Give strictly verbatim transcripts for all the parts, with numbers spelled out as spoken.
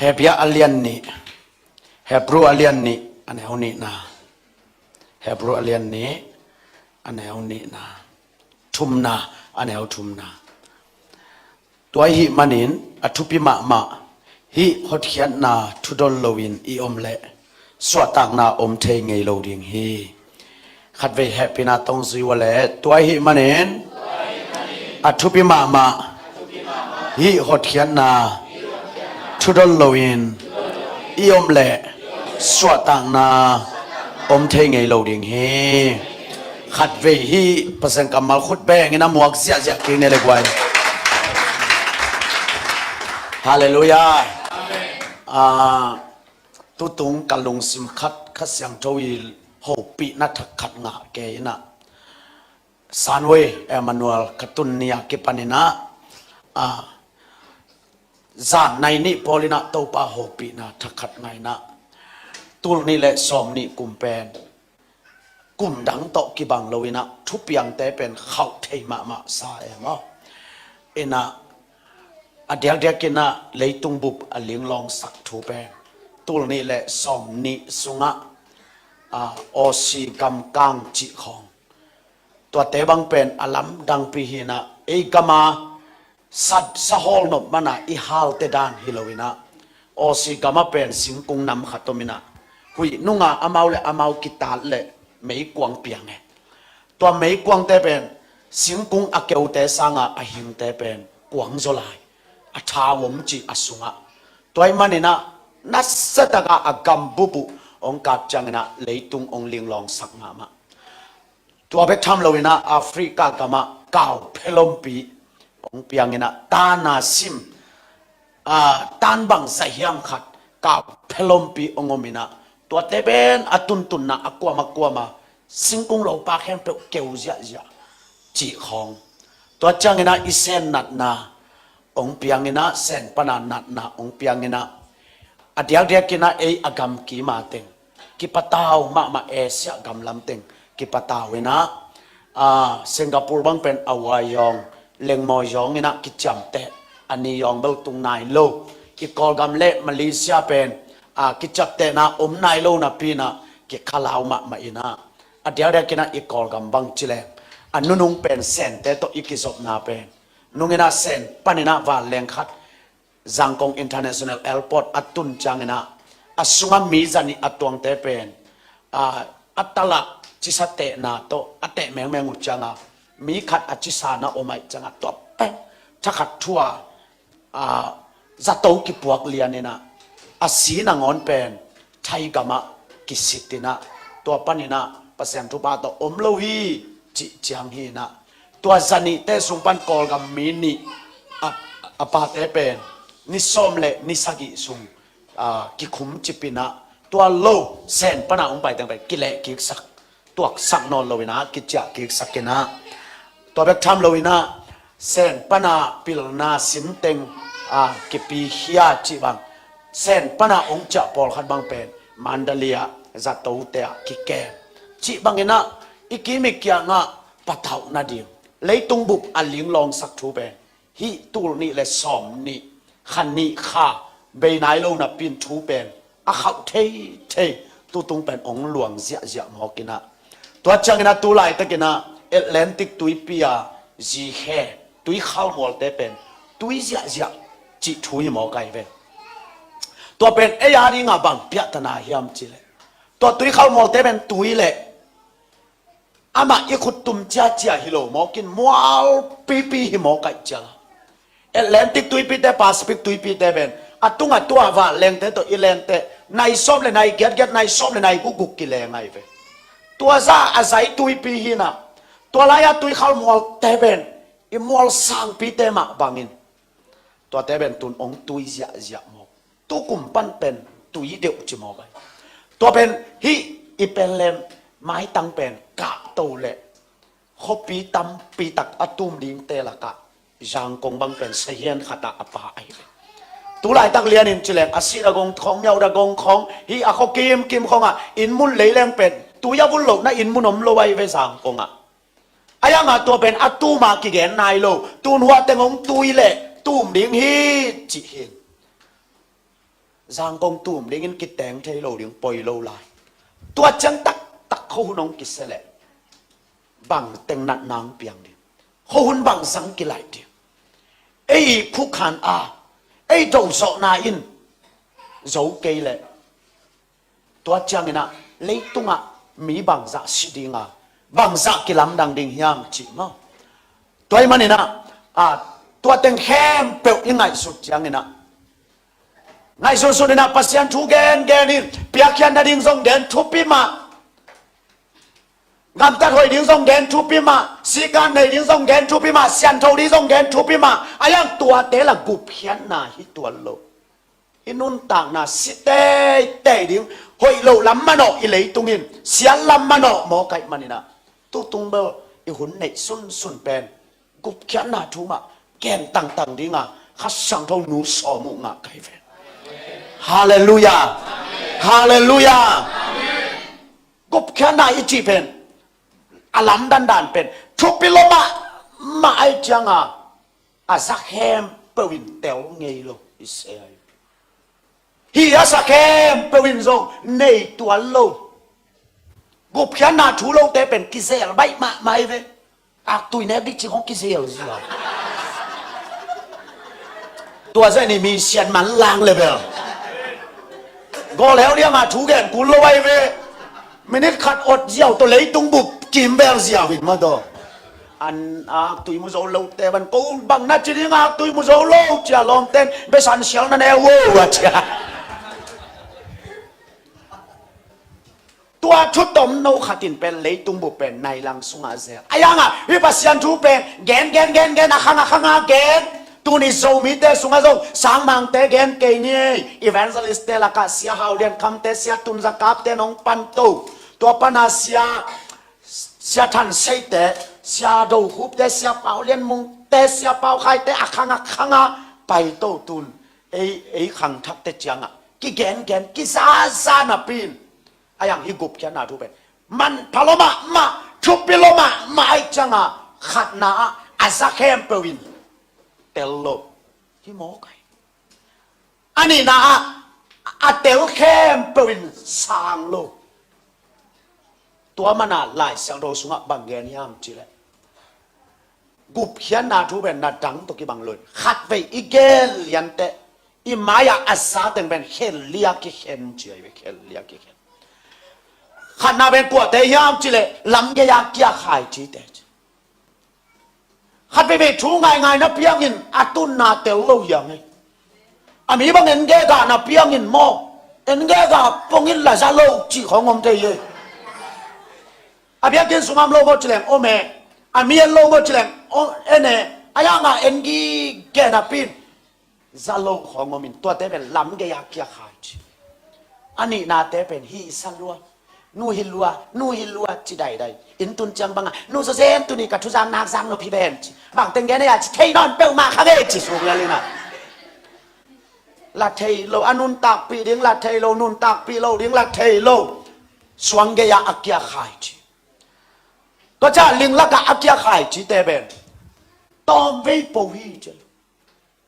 Hebia a lian nih, Hebrew a lian nih, a neu nihna. Hebrew a lian nih, a neu nihna. Thumna, a neu thumna. Tua ahih manin a thupi mahmah, hih hotkhiatna thudon loin i om leh suahtakna om thei ngei lo ding hi. Khatvei hehpihna tawng zui uh leh, tua ahih manin a thupi mahmah, hih hotkhiatna thudon loin i om leh suahtakna om thei ngei lo ding hi. Khatvei hih Pasian kammal khut bengin a muak ziahziah kik ni le guai. Halleluiah. Ah, tutung ka lungsim khat Kha Siangtho i hopihna thak khat ngah kei inah, Sunway Emmanuel ka tun ni a kipan inah, ah, zan nai nih pawl inah Topa hopihna thak khat ngah inah, tul nih le sawm nih kum pen kum dang tawh kibang lo inah thupiangte pen khauh thei mahmah sa e maw. Inah a diakdiak inah leitung bup a linglawngsak thu pen tul nih le sawm nih sungah, ah, Aussie gamkang cih khawng, tuate bang pen a lamdangpi hi inah, ei gama sa, sa hawl nop mana i halte dan hi lo inah, Aussie gama pen singkung nam khat om inah, huih nunga amau le amau kitat le meikuang piang e. Tua meikuangte pen singkung a keute sanga a hingte pen kuang zaw lai, a tha om cih a sungah. Tua ahih man inah nasataka a gam bup uh hong kap ciang inah leitung hong linglawngsak mahmah. Tua bek tham lo inah Africa gamah kau phelompi hong piang inah, tana sim, ah, tan bang zahiam khat kau phelompi hong om inah, tuate pen a tuntunna a kuama kuama singkung lopa khempeuh keu ziahziah cih khawng. Tua ciang inah i Sen natna hong piang inah, Sen pana natna hong piang inah, a diakdiak inah ei a gam kima teng kipatau mahmah, Asia gam lam teng kipatau inah, ah, Singapore bang pen a uai zawng, lengmawi zawng inah kiciamteh, a ni zawng bel tung nai lo. I Kawlgam le Malaysia pen, ah, kiciaptehna om nai lo napi inah kikhalau mahmah inah, a diakdiak inah i Kawlgam bang ci leng a nunung pen Sente tawh i kizopna pen nung inah Sen pan inah vanleng khat Zangkong International Airport a tun ciang inah, a sungah mi zanih a tuangte pen, ah, a talah cisa tehna tawh a teh mengmeng uh cianga, mi khat a cisa na om ahih cianga, tua pen thakhat thu a, ah, zato kipuak lian inah, a si nangawn pen Thai gamah kisit inah, tua pan inah Pasian thupha tawh om lo hi cih ciang hi inah, tua zanihte sung pan Kawlgam mi nih a, a pate pen ni sawm le ni sagih sung, ah, kikhum cip inah, tua lo Sen pana hong pai teng pen kileh kiksak, tuaksak nawn lo inah kiciah kiksak inah, tua bek tham lo inah Sen pana pilna simteng, ah, kipikhia cih bang, Sen pana hong ciah pawlkhat bang pen Mandalay ah zatote ah kikem cih bang inah, i kim i kiangah patauh nading, leitung bup a linglawngsak thu pen hih tul nih le sawm nih, kha nih kha bei nai lo napi in thu pen a khauh theithei, tutung pen hong luang ziahziah mawk inah. Tua ciang inah tu laitak inah Atlantic tuipi a zikhe, tuikhal mualte pen tui ziahziah cih thu hi mawk ahi ve. Tua pen ei a dingah bang piahtana hiam cih leh, tua tuikhal mualte pen tui leh amah i khut tum ciacia hi lo mawk in, mualpipi hi mawk ahih ciang, Atlantic tuipite, Pacific tuipite pen a tungah tua vanlengte tawh i lengte nai sawm le nai giatgiat, nai sawm le nai gukguk kileng ahi ve. Tua zah a zai tuipi hi inah, tua lai-a tuikhal mualte pen i mual sangpite mah bangin tuate pen tun hong tui ziahziah mawk. Tukum pan pen tui deuh ci mawk ahi. Tua pen hih i pen lem maitang pen kahto le khuapi tampi tak a tum dingte lakah Zangkong bang pen sahian khatah a pa ahi ve. Tu laitak lianin ci leng a sih dagong khawng, miauh dagong khawng, hih a khua kimkim khawngah inn mun lei leng pen tui a vun lohna inn mun om lo ahi ve Zangkongah. A yangah tua pen a tuma kigen nai lo, tun huahteng hong tui leh tum ding hi cih hi. Zangkong tum dingin kiteng thei lo ding poi lo lai. Tua ciang taktak khuahun hong kisia leh bang teng natna hong piang ding, khuahun bang zang kilaih ding. Ei i phukhan a, ei dozawhna in zo kei leh, tua ciangin ah leitungah mi bangzah si ding a, bangzah kilamdang ding hiam cih maw? Tua ahih manin ah, a, tua teng khempeuh i ngaihsut ciangin ah, ngaihsunsun in ah Pasian thu gengen in, piakkhiatna ding zong gen thupi mah, gamtat hoih ding zong gen thupi mah, sikan nei ding zong gen thupi mah, siangtho ding zong gen thupi mah. A iang tuate lah gupkhiatna hi tuan lo. I nuntakna si teitei ding, hoih loh lam manawh i leitung in, sial lam manawh mawk ahih manin ah, tutung bel i hun neih sunsun pen gupkhiatna thu mah gen tangtang ding a, Kha Siangtho nu sawm uh ngah ka hi ve. Halleluiah. Halleluiah. Gupkhiatna i cih pen, a lamdandan pen thupi lo mahmah ahih ciang a, a za khempeuh in tel ngei lo i se ahi. Hih a sa khempeuh in zong nei tuan lo. Gupkhiatna thu lote pen kizel baih mahmah hi ve. Aktui nek dih cih khong kizel zia. Tua zah ni mi sian man lang le bel. Gol heu liang a thu gen kul lo ahi ve. Minit khat ot ziau tawh leitung bup kim bel ziau in mah tawh. An aktui mu zo lote ban ko bang na ci ding, aktui mu zo lo cia lawmten besan sial na neu wo a cia. Tua thu tomno khat in pen leitung bup pen nai lang sungah zel. A iang a, hih Pasian thu pen gen, gen, gen, gen, a khang, a khang a gen. Tuni Zomite sungah zong sangmangte gen kei ni, evangelistte lakah Sia Hau Lian Khamte, Sia Tun Za Kapte nong pan to. Tua pan a Sia, Sia Than Seite, Sia Do Khupte, Sia Pau Lian Mungte, Sia Pau Khaite, a khang, a khang a pai to tun. Ei, ei khangthakte ciangah kigen, gen, kizaza napi in, a iang hih gupkhiatna thu pen manpha lo mahmah, thupi lo mahmah ahih ciang a, khatna ah a za khempeuh in tel lo hi mawk ahi. A nihna ah a tel khempeuh in sang lo. Tua man a Lai Siangtho sungah bang gen hiam cih leh, gupkhiatna thu pen na dang tawh kibang lo in, khatvei i gen lianteh i mai-ah a za teng pen khen lia kikhen ci ahi ve, khen lia kikhen. Khatna pen kuate hiam cih leh lamgei-a kiakhai cite ci. Khat veivei thu ngaingai na piangin a tunna tel lo hiang hi. A mi bang en gega na piangin maw, en gega pongin la za lo cih khawng om thei hi. A biakinn sungah om lo maw ci leng om e. A mi en lo maw ci leng en e. A iang a en gige napi in za lo khawng om in, tuate pen lamgei-a kiakhai ci. A nihnate pen hih sa lua, nu hi lua, nu hi lua ci daidai. Inn tun ciang bangah nu zawzen tuni ka thuzang nak zang nop hi ven ci. Bang teng gen a ci, thei nawn peuhmah kha ve ci suk lel in a. La thei lo, a nuntakpih ding la thei lo, nuntakpih lo ding la thei lo. Suang gei-ah a kiakhai ci. Tua ciah ling lakah a kiakhai cite pen tawmvei po hi ci.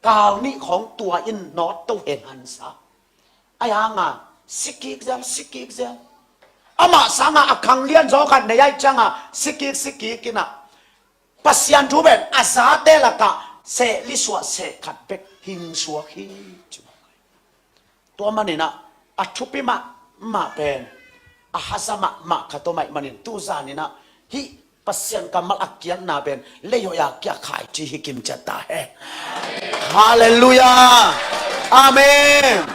Kal nih khawng tua in nawt to hen hansa. A iang a sikik zel, sikik zel. Amah sangah a khang lianzaw khat nei ahih ciangah sikik, sikik in a, Pasian thu pen a zate lakah seh lisuah seh khat bek hing suak hi ci. Tua manin a, a thupi mahmah pen a haza mahmah khat om ahih manin, tuzan in a hih Pasian kammal a kiatna pen leihoih a kiakhai ci hi kim ciat ta hen. Halleluiah. Amen.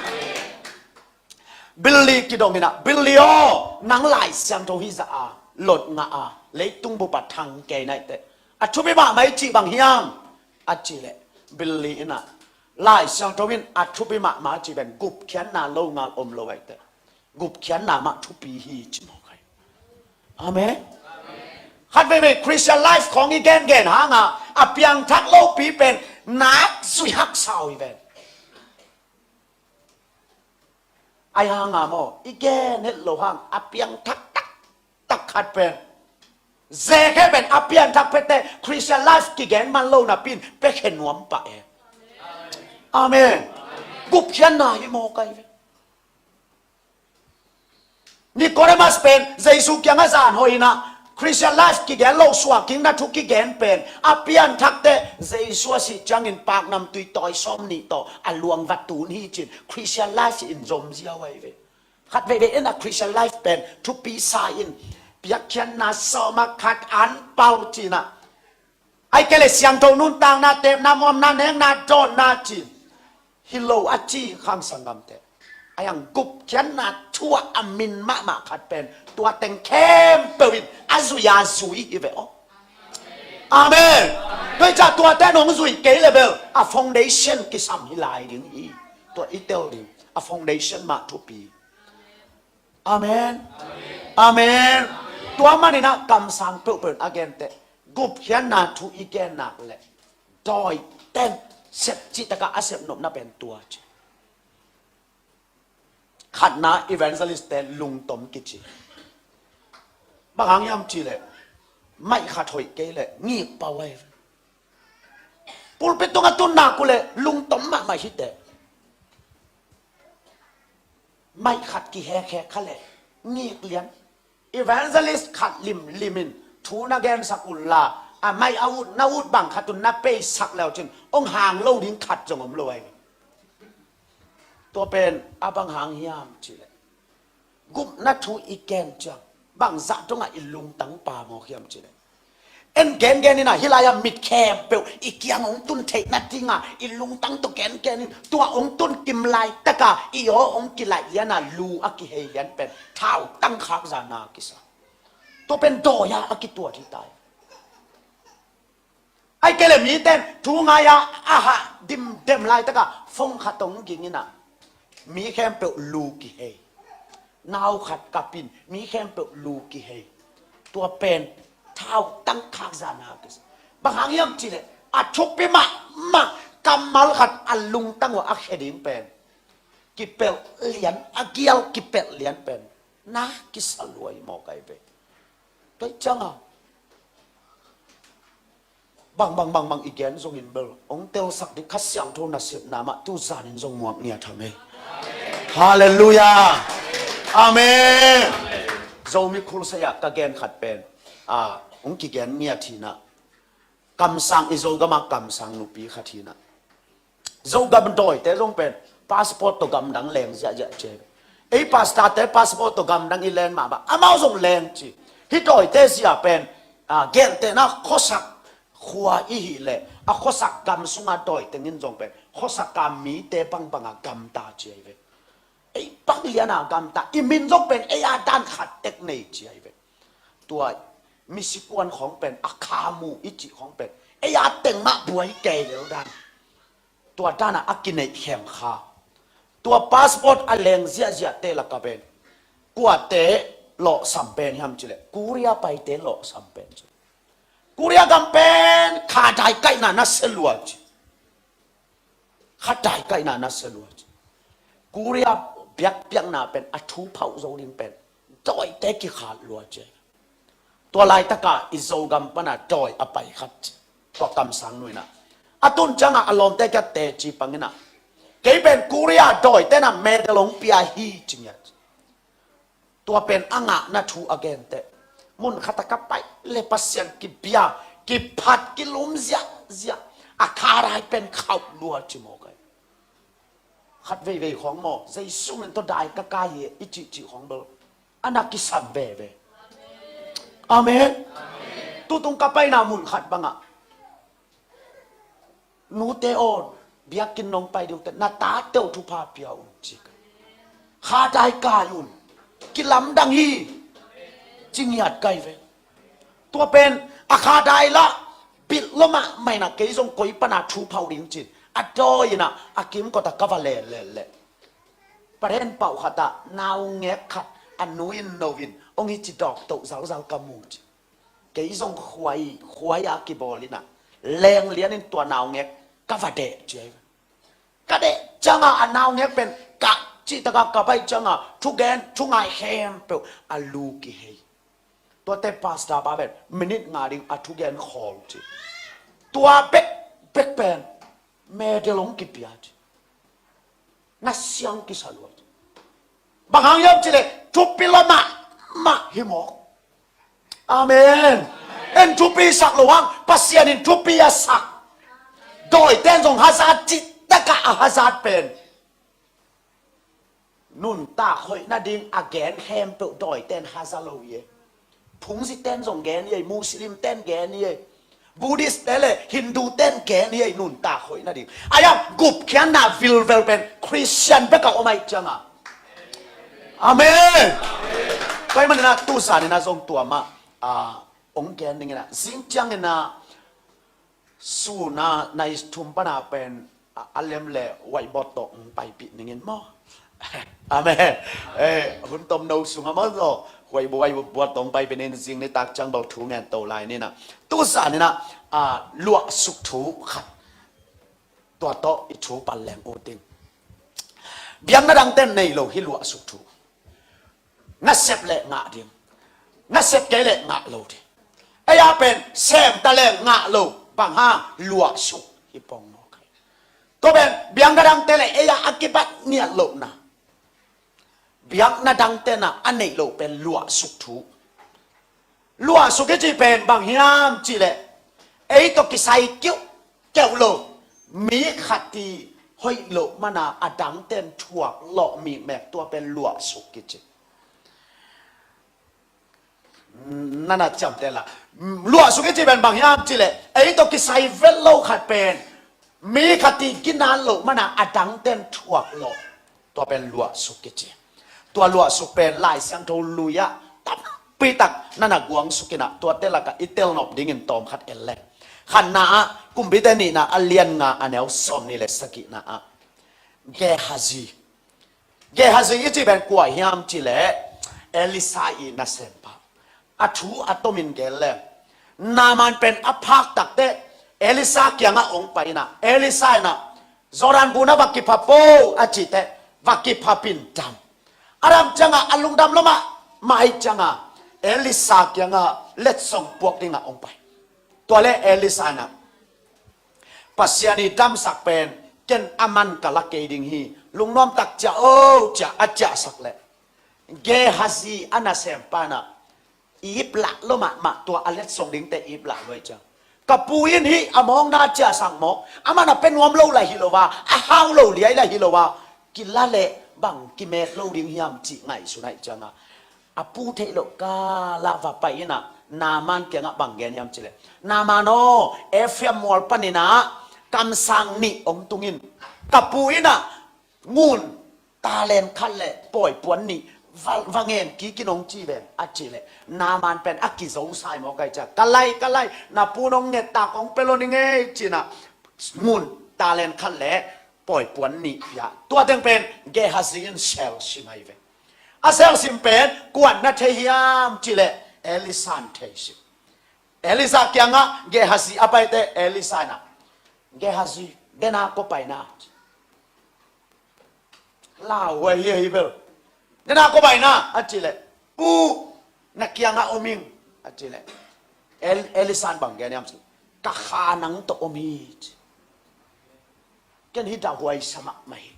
Billy kidong in a, Billy aw, nang Lai Siangtho hih zah a lot ngah a, leitung bup a thang kei na hih teh, a thupi mahmah i cih bang hiam a cih leh, Billy in a, Lai Siangtho in a thupi mahmah a cih pen gupkhiatna lo ngal om lo ahih teh, gupkhiatna mah thupi hi ci mawk hi. Amen. Khat veivei Christian life khawng i gengen hang a, a piangthak lopi pen nak zui haksa uh hi ven. A iang a maw, i gen het lo hang a piangthak taktak khat pen, zekhe pen a piangthak pete Christian life kigen man lo napi in pekhe nuam pah e. Amen. Gupkhiatna hi mawk ahi ve. Nicodemus pen Jesu kiangah zan hoih in ah, Christian life kigen lo suak kingna thu kigen pen a pianthakte Jesu a sih ciangin paknamtui tawi sawm nih tawh a luang va tun hi cin Christian life in zom ziau ahi ve. Khat veivei in a Christian life pen thupi sa in, piakkhiatna sawm ah khat an pau cin ah, ai kei le siangtho nuntakna, tepna, muamna, nekna, dawnna cin hi lo a ci khang sanggamte. A yang gupkhiatna thu ah a min mahmah khat pen tua teng khempeuh in a zui a zui hi ve aw. Amen. Tua hi ciah tuate nong zui kei le bel a foundation kisam hi lai ding hi. Tua i tel ding a foundation mah thupi. Amen. Amen. Tua manin ah kamsang peuhpeuh in a gente gupkhiatna thu i gen nak leh dawi ten sep cih takah a sep nopna pen tua ci. Khatna evangelist te lungtom kici. Bang hang hiam cih leh maih khat hoih kei leh ngik pau ahi. Pulpit tungah tun nak uh leh lungtom mahmah hi teh. Maih khat kihekhek kha leh ngik lian. Evangelist khat limlim in thu na gensak unla a maih a ut na ut bang khat un na peisak leu cin hong hang lo ding khat zong om lo ahi. Tua pen a bang hang hiam cih leh gupna thu i gen ciang bangzah dongah i lungtang pamawk hiam cih leh, en gengen in ah hih lai-ah mit khempeuh i kiang hong tun theihna dingah i lungtang tawh gengen in tua hong tun kim laitakah i aw hong kilaih lianah lu a kihei lian pen thautang khakzahna kisa. Tua pen dawi-ah a kituat hi tai. Ai kei le miten thu ngai-ah a hah dimdem laitakah phone khat hong ging in ah mi khempeuh lu kihei. Nau khat kap in mi khempeuh lu kihei. Tua pen thautang khakzahna kisa. Bang hang hiam cih leh a thupi mahmah kammal khat a lungtang uh a khe ding pen kipelh lian, a gial kipelh lian pen na kisa lua hi mawk ahi ve. Tua hi ciangah bang bang bang bang i gen zongin bel hong telsak ding Kha Siangtho nasepna mah tu zanin zong muak ngiat hang ei. Halleluiah. Amen. Zomi khulsei-ah ka gen khat pen a hong kigen ngiat hi in ah, kamsang i Zogam ah kamsang nupi khat hi in ah, Zogam dawite zong pen passport tawh gamdang leng ziahziah ci. Ei pastorte passport tawh gamdang i len mahmah, amau zong leng ci. Hih dawite zia pen a, gentehna khuasak khua i hih leh a khuasak gam sunga dawi tengin zong pen khuasak a mite bangbanga gamta ci ahi ve. Ei bang liana gamta, i min zong pen ei a dan khat tek nei ci ahi ve. Tua misikuan khawng pen a khamu i cih khawng pen ei a teng mah buai kei lel dan. Tua danah a kineih khem kha. Tua passport a leng ziahziahte lakah pen kuate lawhsam pen hiam cih leh Korea paite lawhsam pen ci. Korea gam pen kha dai kaihna na sia lua ci. Kha dai kaihna na sia lua ci. Korea biakpiakna pen a thu phauh zo ding pen dawite kikhat lua ci. Tua laitaka i Zogam pana dawi a pai khat ci. Tua kamsang nu inah a tun ciangah a lawmte kiat teci pang inah, kei pen Korea dawite na medal hong pia hi ci ngiat. Tua pen a ngahna thu a genteh. Mun khatah ka pai le Pasian kibia kiphat kilum ziahziah. A kha dai pen khauh lua ci mawk ahi. Khat veivei khawng maw, Jesu min tawh dai ka kai hi i cihcih khawng bel a na kisam veve. Amen. Tutung ka paina mun khat bangah nute aw, biakinn nong pai ding uh teh na tate uh thupha pia un ci ka. Kha dai kai un, kilamdang hi ci ngiat kai ve. Tua pen a kha dai lah bilh lua mahmah inah kei zong koi pana thu phauh ding cin a dawi inah a kimkotah ka va leh leh leh. Paren pauh khatah naungek khat a nu in no in hong hi ci dawk toh zalzal ka mu ci. Kei zong khuai khuai a kibawl inah leng lianin tua naungek ka va deh ci ahi. Ka deh ciangah a naungek pen ka cihtakah ka baih ciangah thugen thungai khempeuh a lu kihei. Tuate pastor pa pen minute nga ding a thugen khawl ci. Tua bekbek pen medal hong kipia ci. Na siang kisa lua ci. Bang hang hiam cih leh thupi lua mahmah hi mawk. Amen. En thupi sak lo hang, Pasian in thupi a sak. Dawite in zong hazat cih takah a hazat pen nuntak hoih nading a gen khempeuh dawite in haza lo hi ei. Phungzite in zong gen hi ei, Muslimte in gen hi ei, Buddhistte le Hindute in gen hi ei, nuntak hoih nading. Ahi hang gupkhiatna vilvel pen Khristian bek a om ahih ciangin. Amen. Tua ahih manin ah tu zan in ah zong tua mah, ah, hong gen ding in ah, zing ciangin ah sun a nai thum pan a pen a, a lem le whiteboard tawh hong paipih ning in maw. Amen. Eh, hun tomno sung a maw zaw, whiteboard, whiteboard tawh hong paipih ning in, zing nitak ciang bel thu ngen to lai ni in ah. Tu zan in ah, ah, luahsuk thu khat, tua tawh i thu pan leng ut ing. Biakna dangte in nei lo hi luahsuk thu. Nasep le ngah ding, nasep kei le ngah lo ding. Ei a pen sem ta le ngah lo, bang hang, luahsuk hi pong mawk hi. Tua pen biakna dangte le ei a a kibat ngiat lohna, biakna dangte in ah a neih loh pen luahsuk thu. Luahsuk i cih pen bang hiam cih leh, ei tawh kisai kiuhkeuh lo, mi khat i hoih loh man a a dangte in thuak lawh mikmek, tua pen luahsuk i ci. Na na ciamteh la. Luahsuk i cih pen bang hiam cih leh, ei tawh kisai vet lo khat pen mi khat i kinan loh man a a dangte in thuak lawh, tua pen luahsuk i ci. Tua luahsuk pen Lai Siangtho lui ah tampi tak na na guangsuk in ah, tuate lakah i telnop dingin tawm khat en leng. Khatna ah, Kumpite nihna a lian nga a neu sawmnih le sagihna ah, Gehazi. Gehazi i cih pen kua hiam cih leh, Elisha i nasempa. A thu a tomin gen leng, Naaman pen a phak takteh Elisha kiangah hong pai in ah, Elisha in ah, Jordan gun ah va kiphap o, a cih teh, va kiphap in dam. A dam ciangah a lungdam lua mahmah ahih ciangah Elisha kiangah letsong puak dingah hong pai. Tua leh Elisha in ah, Pasian i damsak pen ken a man ka la kei ding hi, lungnuam tak ciah o, ciah, a ciahsak leh, Gehazi a nasempa in ah, ip lah lua mahmah, tua a letsong dingte ip lah lua ahih ciang, ka pu in hih a mawkna ciahsak mawk, amah na pia nuam lo lah hi lo a, a hau lo liai lah hi lo a, kila leh bang kimet lo ding hiam cih ngaihsun ahih ciangah, a pu theih loh kal ah va pai in ah Naaman kiangah bang gen hiam cih leh, Naaman aw, Ephraim mual panin ah kamsang nih hong tung in, ka pu in ah ngun talent khat le pawi puan nih va, va ngen kik in hong ci ven, a cih leh Naaman pen a kizo sa hi mawk ahih ciang, ka lai, ka lai, na pu'n hong nget tak hong pia lo ning ei, ci in ah ngun talent khat le pawi puan nih pia. Tua teng pen Gehazi in selsim ahi ve. A selsim pen kua'n na thei hiam cih leh Elisha in theisim. Elisha kiangah Gehazi a pai teh Elisha in ah, Gehazi, den a kua pai na? Lauhuai hi, hi bel. Den a kua pai na, a cih leh, Pu, na kiangah om ing, a cih leh, El-, Elisha in bang gen hiam cih leh, ka kha nang tawh om hi, ci. Ken hi dahhuai sa mahmah hi.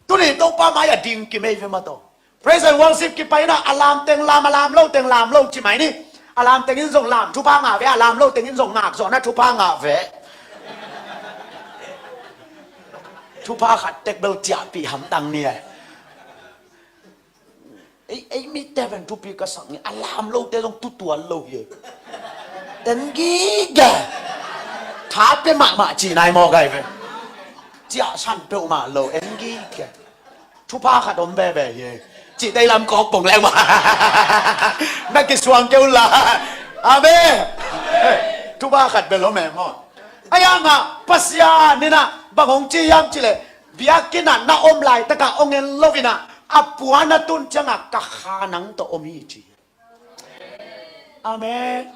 Tuni Topa mai-ah ding kimei ve mah tawh. Praise and worship kipai in ah, a lam teng lam, a lam lo teng lam lo ci mai ni. A lam teng in zong lam thupha ngah ve, a lam lo teng in zong ngak zawhna thupha ngah ve. Thupha khat tek bel ciahpih hamtang ni e. Ei, ei mite pen thupi ka sak ni, a lam lote zong tutuan lo hi. En gige. Tha pia mahmah ci nai maw gai ve. Ciahsan peuhmah lo, en gige. Thupha khat om veve hi. Cih tei lam kawk pong leng mah. Na kisuang kei un la. Amen. Thupha khat bel om e maw. Ahi hangah Pasian in ah bang hong ci hiam cih leh, biakinn ah na om laitakah hong en lo in ah, a puan a tun ciangah ka kha nang tawh om hi ci. Amen.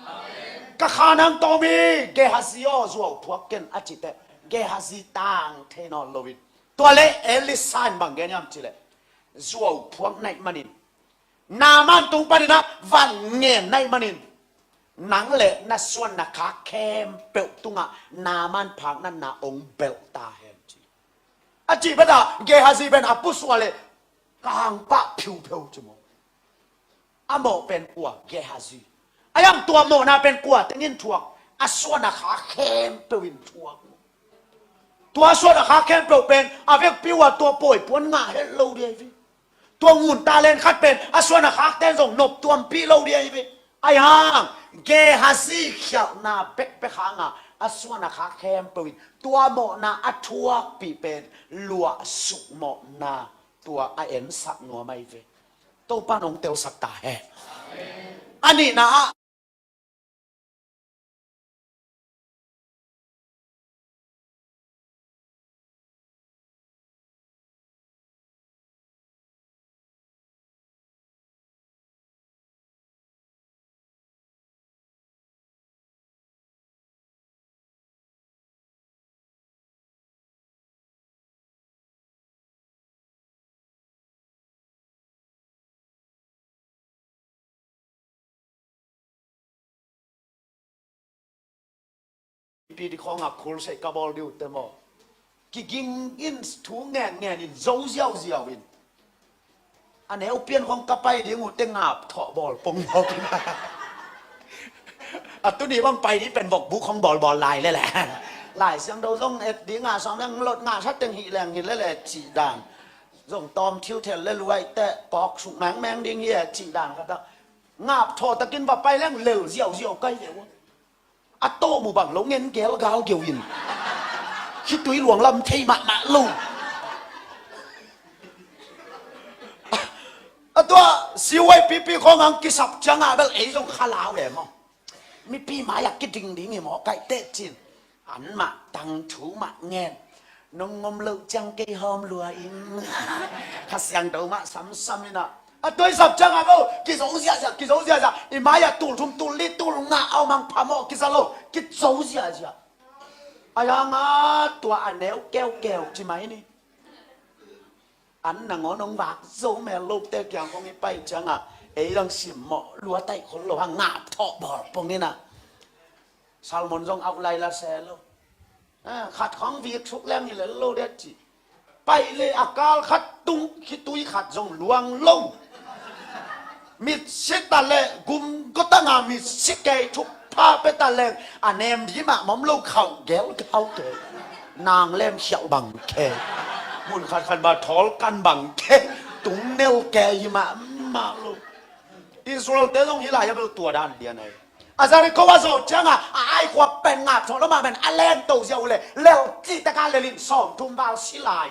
Ka kha nang tawh om hi, Gehazi aw, zuau phuak ken, a cih teh Gehazi tang thei nawn lo in. Tua leh Elisha in bang gen hiam cih leh, zuau phuak na hih manin, Naaman tung panin ah van ngen na hih manin, nang le na suan na khak khempeuh tungah Naaman phakna na hong belh ta hen ci. A cih beta Gehazi pen a pusual le kangpah phiupheu ci maw. A mawh pen kua? Gehazi. A yang tua mawhna pen kua tengin thuak? A suan a khak khempeuh in thuak. Tua suan a khak khempeuh pen a vekpi uh a tua pawi puan ngah het lo ding hi ve. Tua ngun talent khat pen a suan a khakten zong nop tuampih lo ding hi ve. Ahi hang Gehazi khialhna bekbek hanga a suan a khak khempeuh in tua mawhna a thuakpih pen luahsuk mawhna tua a ensak nuam ahi ve. Topa nong telsak ta hen. A nihna ah Pi di khawngah khul sei ka bawl di uh te maw? Kiging in thu ngen ngen in zo ziauziau in a neu pian khawng ka pai ding uh te ngap thawh bawl pong bawl. A tuni bang pai di pen vok bu khawng bawl bawl lai lele. Lai Siangtho zong et ding a sawm leng lot ngah sa teng hih leng hi lele cih dan. Zong tawm thil thel le luai te pawk suk mengmeng ding hi e cih dan khat ah ngap thawh takin va pai leng lel ziauziau kai ve uh. A tawh mu bang lo ngen gel gal geu in khitui luang lam thei mahmah lo. A tua siuai pipi khawng ang kisap ciangah bel ei zong kha lau le maw? Mipi mai-ah kiding ding hi maw kaih teh cin. Anmah tangthu mah ngen. Nong ngom loh ciang kei hawm lua in. Kha Siangtho mah samsam inah a tuaisap ciangah bo kizo ziahziah kizo ziahziah i mai-ah tul thum tul li tul ngah a om ang phamawh kiza lo kizo ziahziah. A yangah tua a neu keukeu ci mai ni. An nangawn hong vak zo mel lote kiang hong i pai ciangah ei dang simmawh lua taih khol lo hang ngap thawh bawl pong inah. Salmon zong auh lai la se lo. Khat khawng vik suk leng hi lel lo dek ci. Paih le a kal khat tung khitui khat zong luang lo. Mitsi ta le gum gotanga mitsi kei thuk pha pe ta leng a nem di mah mom lo khauh gel khauh kei. Nang lem khiauh bang kei. Mun khat khat ba thawl kan bang kei. Tung nel kei hi mah mah lo. Israel te zong hi lai a bel tua dan lian ai. A Jericho a zawh ciangah a Ai khua pen ngap thawh lo mah pen a lem to ziau le lel cih teka lelin sawm thum val si lai.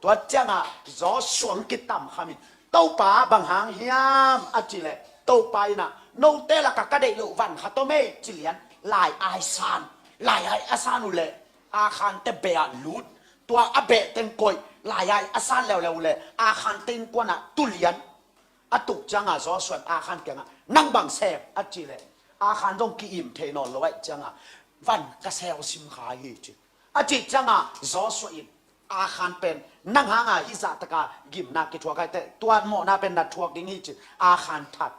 Tua ciangah Joshua hong kitam khamin Topa bang hang hiam a cih leh Topa inah note lakah ka deih loh van khat om ei ci lian lai ai san lai ai a san uh leh Akhan te beh ah lut tua a beh teng koih lai ai a san leuleu uh leh Akhan te innkuan ah tu lian. A tuk ciangah Joshua in Akhan kiangah nang bang sem a cih leh Akhan zong ki-im thei nawn lo aih ciangah van ka seu sim kha hi ci. A cih ciangah Joshua in Akhan pen nang hanga hih zahtaka gimna kithuak aih teh tua mawhna pen na thuak ding hi ci Akhan that.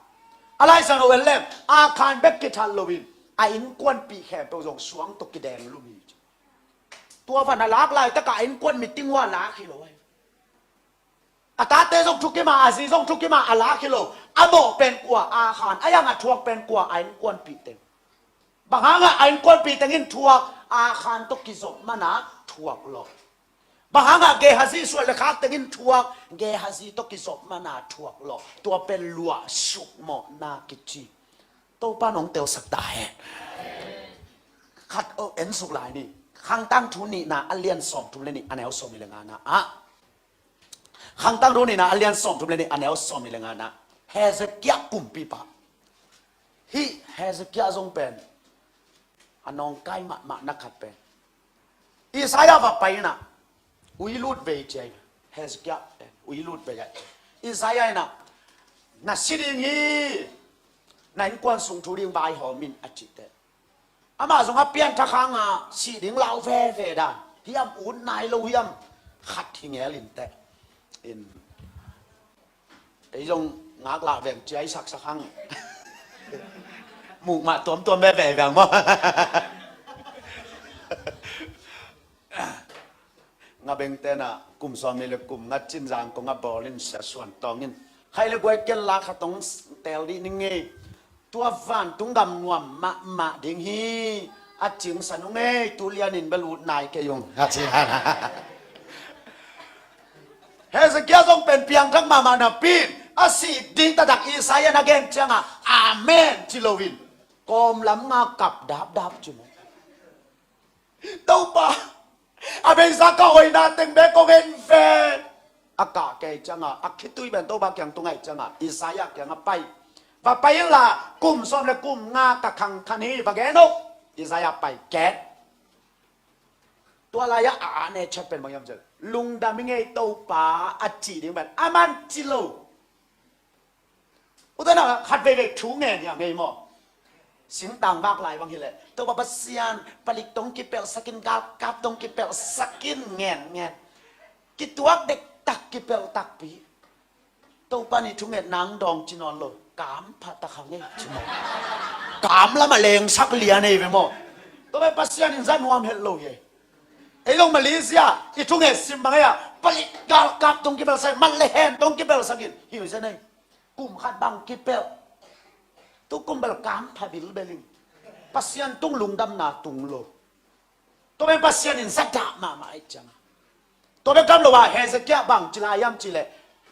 A Lai Siangtho en leng Akhan bek kithat loin a innkuanpih khempeuh zong suang tawh kideng lum hi ci. Tua van a lak laitakah a innkuan meeting uh a lak hi lo ahi. A tate zong thukim a a zi zong thukim a a lak hi lo. A mawh pen kua? Akhan. A yang a thuak pen kua? A innkuanpih teng. Bang hangah a innkuanpih teng in thuak? Akhan tawh kizop mana thuak lo. Bang hangah Gehazi suai le khak teng in thuak? Gehazi tawh kizop mana thuak lo. Tua pen luah suk mawhna kici. Topa nong telsak ta hen. Khat oh en suk lai ni. Khangtang thu nihna a lian sawm thum le nih a neu sawm nih le ngana ah Khangtang thu nihna a lian sawm thum le nih a neu sawm nih le ngana Hezekiah kumpipa. Hih Hezekiah zong pen a nawngkai mahmah na khat pen Isaiah va pai inah ui lut vei cia inah Hezekiah pen ui lut vei ah Isaiah inah na si ding hi. Na innkuan sung thu ding vaihawm in a cih teh amah zong a pianthak hanga sih ding lau veve dan hiam ut nai lo hiam khat hi ngel in teh in ei zong ngak lah veng ciai saksak hang mukmah tuamtuam veve veng maw? A bengte na kum sawm nih le kum nga cin Zangkong a bawl in Sia Suan Tawng in, khai le guai ken la khat hong tel dih ni ngei. Tua vantung gam nuam mahmah ding hi. A cingsan uh ngei, tu lianin bel ut nai kei ung, a ci. Hezekiah zong pen piangthak mahmah napi, a sih ding taktak Isaiah na gen ciangah amen ci loin kawm lam nga kap dapdap ci maw. Topa, a beisa ka hoihna teng bek kong en ve. A kah kei ciangah, a khitui pen Topa kiang tung aih ciangah Isaiah kiangah pai. Va pai inla, kum sawm le kum nga ka khangkhan hi, va gen uh. Isaiah pai ken. Tua lai-ah a, a ne chat pen bang hiam cih leh, lungdam i ngei Topa a cih ding pen a man ci lo. Ute nau, khat veivei thu ngen hiam ei maw? Singtang vak lai bang hileh, Topa Pasian, palik tong kipelhsak in, galkap tong kipelhsak in, ngen ngen. Kituak dektak, kipelh takpi. Topa nih thunget nang dawng ci nawn lo. Kam pha tak hang ei ci maw. Kam lamah lengsak lian ei ve maw. Topa Pasian in za nuam het lo hi ei. Ei lo Malaysia i thunget sim bang ei a, palik galkap tong kipelhsak in, man le hen tong kipelhsak in, hi uh zen ei. Kum khat bang kipelh. Tu kum bel kam pha bilbel in. Pasian tung lungdamna tung lo. Tua pen Pasian in za dah mahmah ahih ciangin, tua bek tham lo a, Hezekiah bang ci lai hiam cih leh,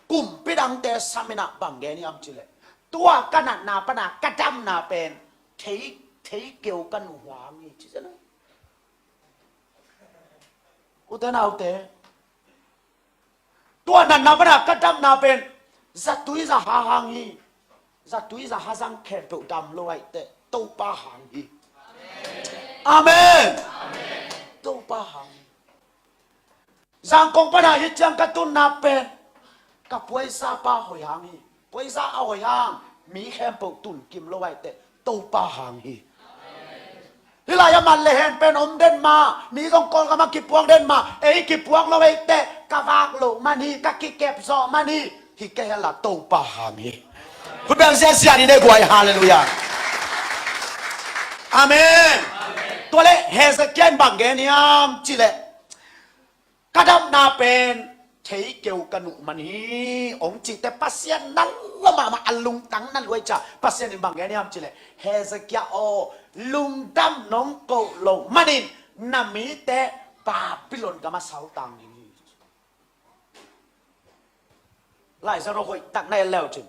kumpi dangte sam in ah bang gen hiam cih leh, tua ka natna pan a ka damna pen thei, thei keu ka nuh hang hi ci zen a. Ute naute, tua natna pan a ka damna pen zatui zaha hang hi. Zatui zaha zang khempeuh dam lo ahih teh Topa hang hi. Amen. Topa hang hi. Zangkong pan a hih ciang ka tunna pen ka puaisa pa hoih hang hi. Puaisa a hoih hang, mi khempeuh tun kim lo ahih teh Topa hang hi. Hih lai-ah man le hen pen om den mah, mi zong Kawlgam ah kipuak den mah, ei kipuak lo ahih teh ka vak loh man hi, ka kikep zawh man hi. Hi kei hen la, Topa hang hi. Khut beng ziahziah ni, nei guai, halleluiah. Amen. Tua leh Hezekiah in bang gen hiam cih leh, ka damna pen thei keu ka nuh man hi, hong cih teh Pasian na lua mahmah, a lungtang na lua ahih ciang Pasian in bang gen hiam cih leh, Hezekiah aw, lungdam nong koh loh manin na mite Babylon gamah saltang ding hi. Laisiangtho hoihtak na en le uh cin,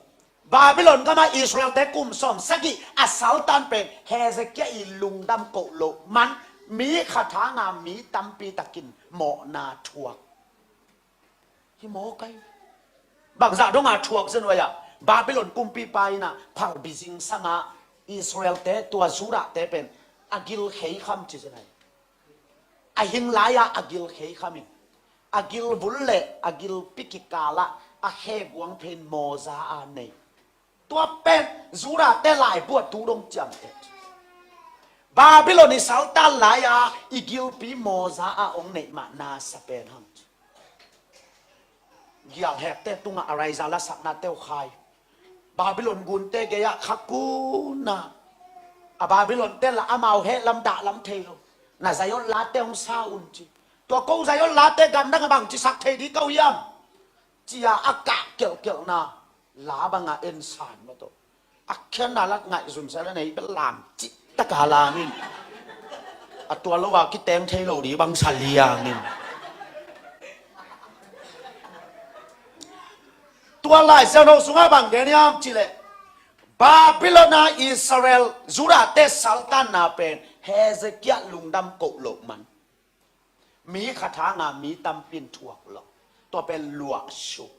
Babylon gamah Israelte kum sawm sagih a saltan pen Hezekiah i lungdam koh loh man, mi khat hanga mi tampi takin mawhna thuak. Hi maw kai. Bangzah donga thuak zen uh ei a, Babylon kumpipa in ah phalbi zingsang a, Israelte, tua Judahte pen a gil kheikham ci zen a hi. A hing lai-ah a gil kheikham in, a gil vul le a gilpi kikalah a khe guang phein mawza a nei. Tua pen Judahte laibu a tu dong ciamteh. Babylon i saltan lai-a i gilpi mawza a hong neih mah na sa pen hang. Gialhekte tungah a raizah lasaknate uh khai. Babylon gunte gei-ah khakun a, a Babylonte la amau hehlam dahlam thei lo. Na Zion late hong sa un ci. Tua ko Zion late gamdang a bangci sak thei ding ko hiam, ci-a a kah kelhkelhna la banga en san mah tawh. A khiatna lat ngaihzum seh la, nei bel lam cih taka lam in. A tua lo a kiteng thei lo ding bang sa liang in. Tua Laisiangtho sungah bang gen hiam cih leh, Babylon a Israel, Judahte saltanna pen Hezekiah lungdam koh loh man. Mi khat hanga mi tampi in thuak lawh. Tua pen luahsuk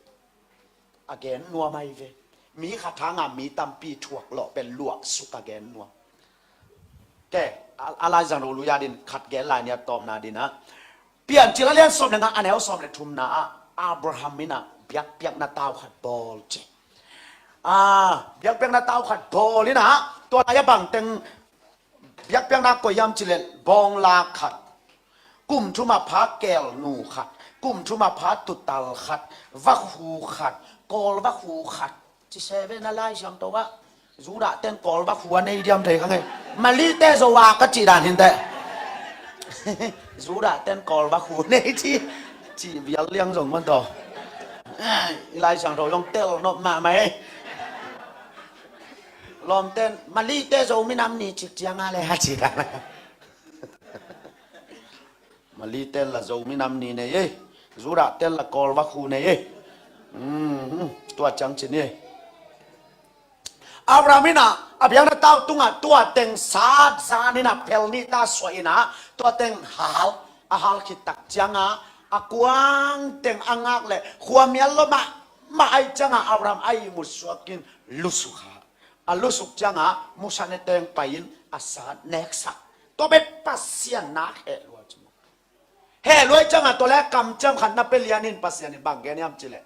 a gen nuam ahi ve. Mi khat hanga mi tampi thuak lawh pen luahsuk a gen nuam. Ke, a, a Laisiangtho lui a din khat gen lai ni a tawpna din a. Piancil a lian sawm le nga, a neu sawm le thumna ah Abraham in ah biakpiakna tau khat bawl ci. Ah, biakpiakna tau khat bawl in ah, tua lai-ah bangteng biakpiakna koih hiam cih leh, bawngla khat, kum thum a pha kelnu khat, kum thum a pha tutal khat, vakhu khat, kawl vakhu khat, ci se ve na Laisiangtho ah. Judah ten kawl vakhu a nei diam thei kha ngei. Malite zo a ka cih dan hi inteh. Judah ten kawl vakhu nei ci. Cih vial liang zong man tawh. I Lai Siangtho zong tel nop mahmah ei. Lawmten, Malite Zo minam ni cik cianga le ha ci dan. Malite la Zo minam ni nei ei. Judah tel la Kawl vakhu nei ei. Tua ciang ci ni ei. Abraham in ah a biakna tau tungah tua teng sat zan in ah phel nih ta suah in ah tua teng hal, a hal khit tak ciangah a kuang teng a ngak leh khuamial lua mahmah ahih ciangah Abraham a ihmut suakin lusuk ha. A lusuk ciangah musa ne teng pai-in a sat neksak. Tua bek Pasian nak heh lua ci maw. Heh lua ahih ciangah tua leh kamciam khat na pia lian in Pasian in bang gen hiam cih leh,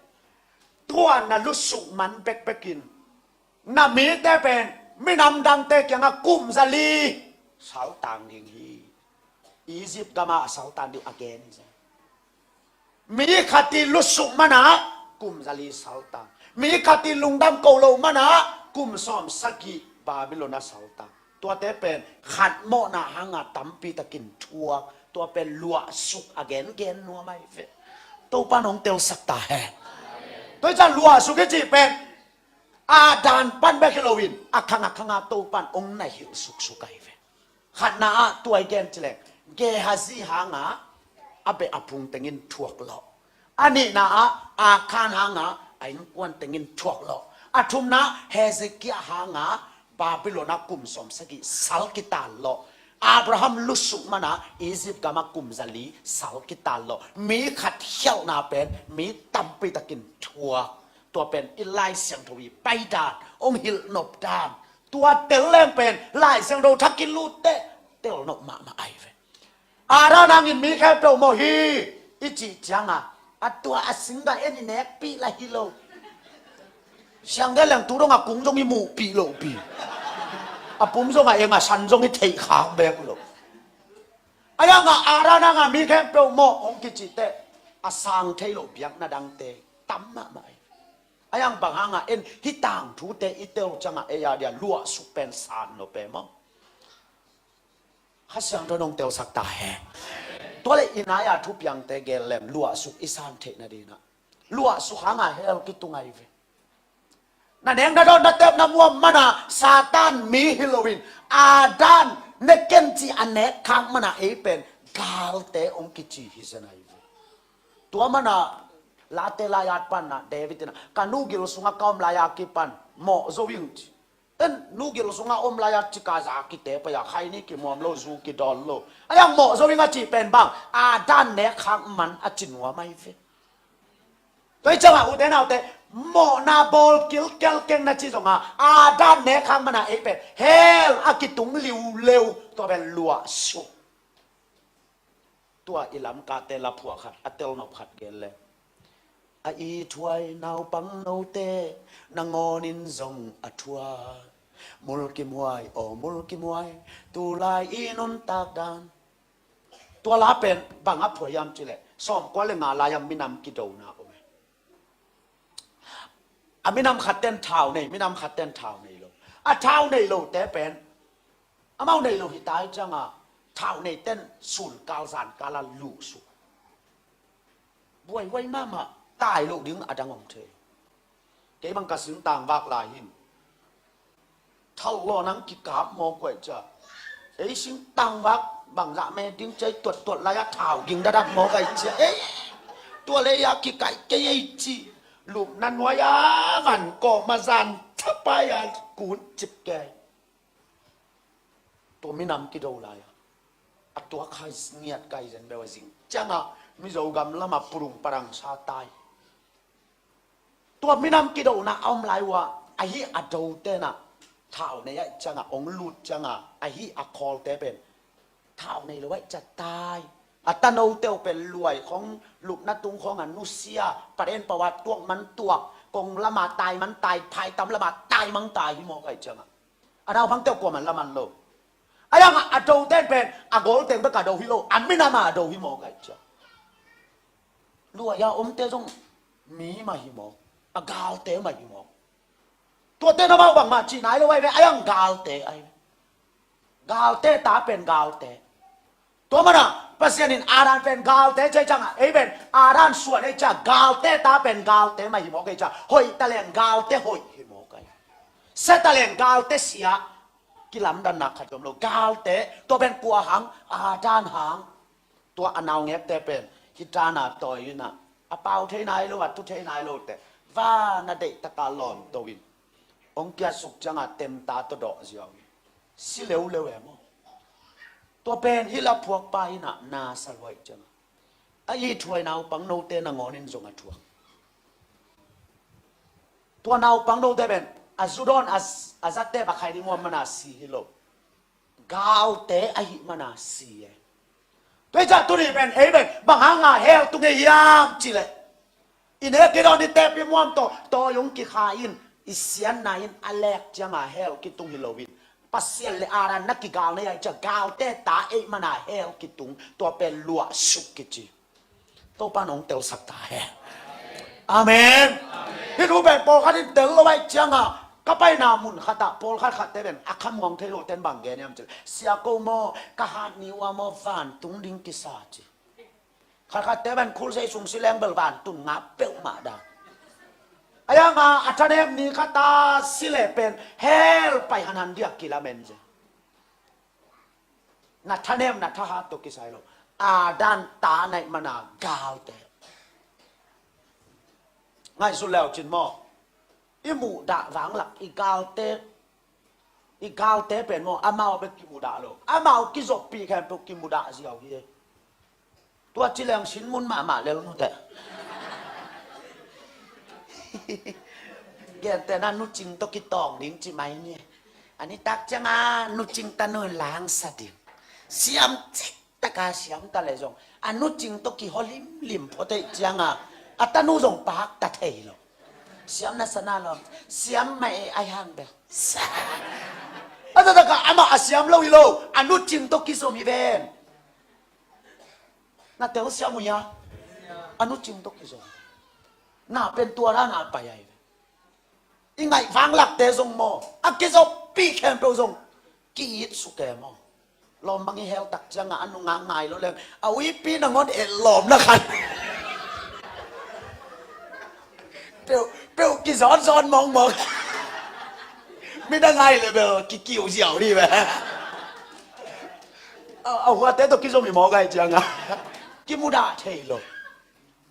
tua na lusuk man bekbekin na mite pen minam dangte kiangah kum zali saltang ding hi. Egypt gamah a saltang ding uh a gen hi. Mi khat i lusuk manah kum zali saltang. Mi khat i lungdam ko lo manah kum sawm sagih Babylon a saltang. Tuate pen khat mawhna hanga tampi takin thuak. Tua pen luahsuk a gengen nuam ahi ve. Topan hong telsak ta hen. Tua hi ciang luahsuk i cih pen Adam pan bek hi loin a khang a khanga Topan hong na hilh suksuk ahi ve. Khatna ah tua i gen ci leng Gehazi hanga a beh a phung tengin thuak lawh. A nihna ah Akhan hanga a innkuan tengin thuak lawh. A thumna Hezekiah hanga Babylon ah kum sawm sagih sal kitan lawh. Abraham lusuk mana Egypt gamah kum zali sal kitan lawh. Mi khat khialhna pen mi tampi takin thuak. Tua pen i Lai Siangtho i paidan hong hilh nop dan. Tua tel leng pen Lai Siangtho thak i lutte tel nop mahmah ahi ve. Adam hangin mi khempeuh mawh hi i cih cianga a tua a singgah en i nekpih la hi lo. Siangtho leng tu dongah kung zong i muhpih lohpih. A pum zongah eng a san zong i theih khak bek lo. A yangah Adam hangah mi khempeuh mawh hong kicihte a sang thei loh biakna dangte tam mahmah hi. A yang bang hangah en hih tangthute i tel ciangah ei a dia luahsuk pen san nop e maw. Kha Siangtho nong telsak ta hen. Tua le i nai-a thupiangte gel lem luahsuk i san theih nadinah luahsuk hangah hell kitung ahi ve. Na neng na dawn na tep na muam mana Satan mi hi loin Adam ne ken ci a nek khak mana ei pen galte hong kici hi zen ahi ve. Tua mana Late lai-at panna David inah ka nu gil sungah ka om lai-a kipan mawh zo ing ci. En nu gil sungah om lai-a cika za kite pai-a khaini kimuam lo zu kidawn lo. A yang mawh zo ing a cih pen bang Adam nek khak man a ci nuam ahi ve. Tua hi ciangah ute naute mawhna bawl kilkel keng na ci zonga Adam nek khak mana ei pen hell a kitung liuleu tua pen luahsuk. Tua i Lamkate laphuah khat a telnop khat gen le a ithuai naupang note nangawnin zong a thuai. Mulkimhuai aw mulkimhuai tulai i nuntak dan. Tua la pen bang a phuai hiam cih leh sawmkua le nga lai-a minam kidona om e. A minam khat ten thau nei, minam khat ten thau nei lo. A thau nei lote pen amau nei lo hi tai cianga thau nei ten sunkal zankal a luhsuk. Buaihuai mahmah tai loh ding a dang om thei. Kei bang ka sin tangvak lai hin thalh law nang kikap mawk uh aih cia. Ei sing tangvak bangzah me ding cia i tuattuat lai-a thau ging dadak mawk aih cia. Ei tua lei-a kikaih kei ei ci. Lupna nuai-a van kawhma zan thapai-a kun cip kei. Tua minam kido lai-a a tuak khai ngiat kai zen beuh a zing ciangah Mizo gam lamah purung parang sa tai. Tua minam kidona a om lai uh ah ahi a do tenah thau nei aih ciangah ong lut ciangah ahi a khawlte pen thau nei lo aih cia tai. A tanote uh pen luai khong lupna tung khong a nusia paden pau a tuak man tuak kong lama tai man tai phaitam lama tai mang tai hi mawk aih ciangah a naupangte uh kuaman laman lo. A yangah a do ten pen a gol teng bek a do hi lo a minama a do hi mawk aih cia. Luai-a omte zong mi mah hi mawk a galte mah hi mawk. Tuate na mau bangmah cih nai lo ahi ve a yang galte ahi ve. Galte ta pen galte. Tua mana Pasian in Adam pen galte ci ciangah, ei pen Adam suan ei ciah, galte ta pen galte mah hi mawk ei ciah, hoih taleng galte hoih hi mawk ei. Sia taleng galte sia, kilamdanna khat om lo. Galte, tua pen kua hang, Adam hang. Tua a naungekte pen hih dana tawi inah, a pau thei nai lo, a tu thei nai lo teh, van a deihtaka lawnto in, hong kiatsuk ciangah temta tawh dawh ziau in, si leuleu e maw. Tua pen hih laphuakpa inah na sa luaih ciangah, a ithuai naupang note nangawn in zong a thuak. Tua naupang note pen a zu dawn a, a zatte bak khai ding muam mana si hi lo. Galte ahih mana si e. Tua hi ciah tuni pen ei pen bang hanga hell tung ei hiam cileh, i nek i dawn i tep i muam tawh tawi hong kikha in, i siatna in a lek cianga hell kitung hi loin, Pasian le Adam na kigal na hi a, i ciah galte ta ei mana hell kitung, tua pen luahsuk kici. Topa nong telsak ta hen. Amen. Hih thu pen pawlkhat in tel lo ahih cianga, ka paina mun khatah pawlkhat khatte pen a khamuang thei loten bang gen hiam cileh, sia ko maw, ka hat ni uh a maw, vantung ding kisa ci. Khatkhatte pen khulsei sung si leng bel vantun ngap peuhmah dan. A yanga a thanem ni khata si leh pen hell pai hanhan diak kilamen zen. Na thanem na thahat tawh kisai lo. Adam ta naih mana galte. Ngaihsut leucin maw, i muhdah vanglak i galte, i galte pen maw, amau bek kimudah lo, amau kizoppih khempeuh kimudah ziau hi. Tua ci leng sin mun mahmah lel nuteh. Gentehna nucing tawh kitawng ding ci mai ni. A nitak cianga nucing tanu in langsa ding. Siam ciktaka siam ta leh zong a nucing tawh kihaw limlim phot ahih cianga a tanu zong pakta thei lo. Siam na sana lawm, siam mah e, ai hang bel. A taktakah amah a siam lo hi lo, a nucing tawh kizom hi ven. Na tel siam uh hia? A nucing tawh kizom. Na pen tua dana pai ahi ve. I ngaih vanglakte zong maw, a kizoppih khempeuh zong ki-it suk e maw. Lawm bang i hell tak cianga a nungak ngai lo leng a uipi nangawn et lawmna khat. Peuh, peuh kizawtzawt mawkmawk. Midang ngai le bel kikiu ziau dih ve. A, a huate tawh kizom hi mawk ahih cianga kimudah thei lo.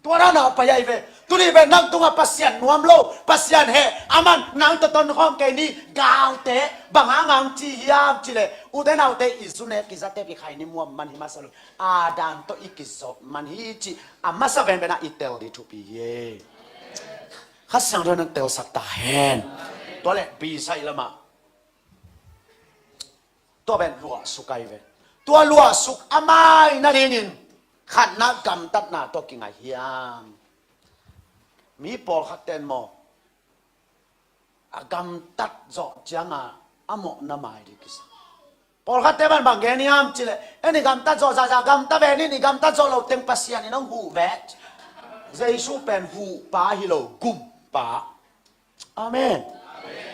Tua dana pai ahi ve. Tuni pen nang tungah Pasian nuam lo, Pasian heh, aman nang tawh tonkhawm kei ni. Galte, bang hanga hong ci hiam cileh, ute naute, i zu nek i zate pi khai ni muam man hi masa lo. Adam tawh i kizop man hi cih a masa venvenah i tel ding thupi hi. Kha Siangtho in nang telsak ta hen. Tua leh bisai lamah tua pen luahsuk ahi ve. Tua luahsuk a mai nadingin khatna gamtatna tawh kingai hiam? Mi pawlkhat ten maw, a gamtat zawh cianga a mawhna mai ding kisa. Pawlkhatte ban bang gen hiam cileh, en i gamtat zawh zahzah gamta ve nin, i gamtat zawh lo teng Pasian in hong huh ve. Jesu pen huhpa hi lo, gumpa. Amen.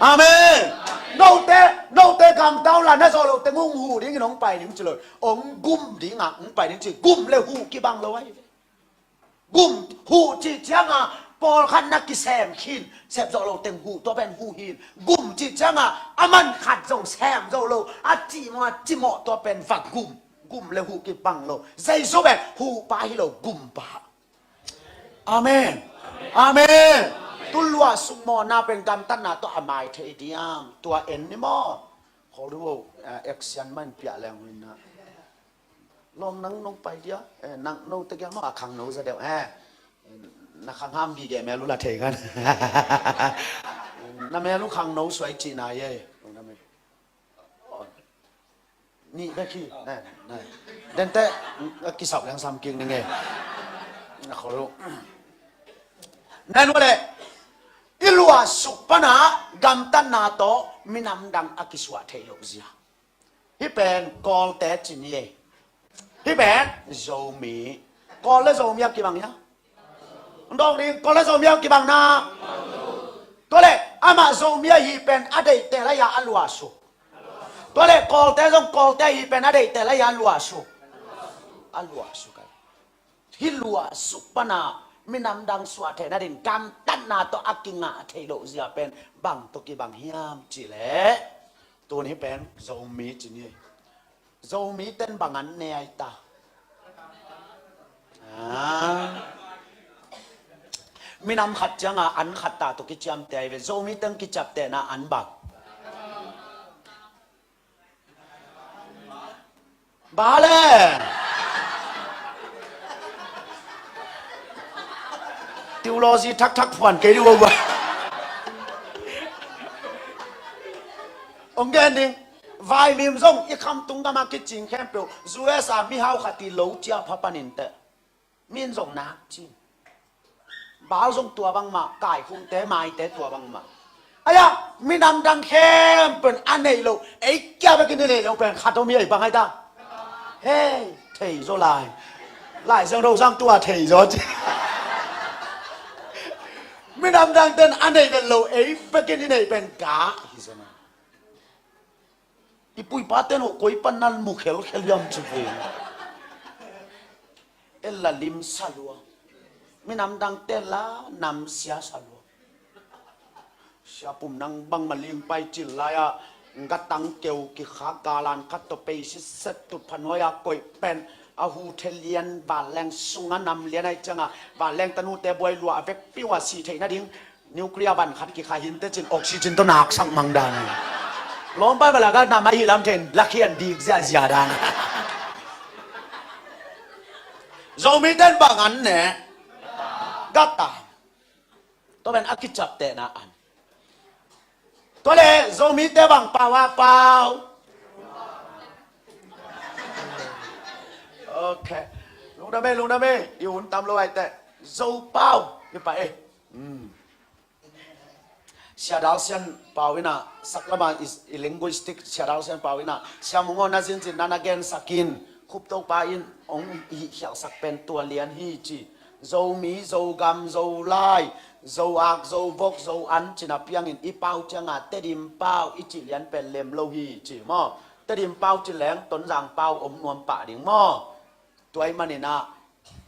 Amen. Note, note gamta uh la na zawh lo teng hong huh dingin hong pai ding ci lo. Hong gum dinga hong pai ding ci, gum le huh kibang lo ahi ve. Gum, huh cih cianga pawlkhat na kisem khin, sep zawh lo teng huh, tua pen huh hin. Gum cih cianga a man khat zong sem zo lo, a cihmawh a cimawh, tua pen va gum. Gum le huh kibang lo. Jesu pen huhpa hi lo, gumpa. Amen. Amen. Tu luahsuk mawhna pen gamtatna tawh a mai thei diam? Tua en ni maw? Khawlu, eh, action man piah leng huina. Lawm nang nong pai dia, eh, nang no te kia maw, a khangno za deuh, eh. Na khang ham gige mel uh la thei kan. Na mel uh khangno suai cihna ye. Nih bek hi. Nai, nai. Dente, a kisap leng sam kik ning e. Na kholo. Nai nua le. I luahsuk pana gamtatna tawh minam dang a kisuah thei lo zia. Hih pen Kawlte ci ni e. Hih pen Zomi. Kawl le Zomi a kibang hia? Dawng ding, Kawl le Zomi a kibang na. Tua le, amah Zomi ahi pen a deihte lai-a a luahsuk. Tua le, Kawlte zong Kawlte ahi pen a deihte lai-a a luahsuk. a luahsuk a. Hih luahsuk pana minam dang suah theih nading gamtatna tawh a kingah theih loh zia pen bang tawh kibang hiam cihleh, tuni pen Zomi ci ni. Zomi ten bang an ne ai ta? Ah. Minam khat cianga an khat ta tawh kiciamteh ai ve. Zomi ten kiciaptehna an bang? Bale. Theology thakthak phuan kei dih uh a. Ong gen ding. Vaimim zong i khamtung gama kicing khempeuh U S A mihau khat i lo cia pha panin teh. Min zong nak cin. Bal zong tua bangmah, kaikhumte, maite tua bangmah. Aia, minam dang khempeuh a neih loh, ei kia bekin i neih loh pen khat om hi ei bang ai ta. Hei, thei zaw lai. Lai Siangtho sang tua thei zaw ci. Minam dang ten a neih pen loh, ei bekin i neih pen gah hi zaw na. I pu i pate nuh koi pan nan mu khelkhel hiam ci ve. Ella limsa lua. Minam dangte la namsia sa lua. Sia Pum nang bangmah ling pai cil lai-ah gatang keu kikhak galan khat tawh pei sitset tut phanuai-ah koih pen a hu thelian vanleng sungah nam lian ai ciangah vanleng tanute buai lua a vekpi uh a sih theih nading. Nuclear van khat kikha hinte cin oxygen tawh naksak mang dan. Lawmpai balaga nam ahi lam then lakhian dik ziahziah dan. Zomi ten bang an ne? Gata. Tua pen a kicaptehna an. Tua le Zomi te bang pau a pau? Ok. Lungdam e, lungdam e. I hun tam lo ai te. Zo pau. I pa e. Hmm. Sia Dal Sian Pau ina, saklama i linguistic Sia Dal Sian Pau ina, Sia Mung aw na zinzin na na gensakin, Khup Topa in ong i khialsak pen tua lian hi ci. Zomi, Zogam, Zolai, Zoak, Zovok, Zoan cina piangin i pau cianga Tedim pau i ci lian pen lem lo hi ci maw. Tedim pau ci leng Tonzang pau om nuam pah ding maw. Tua i manina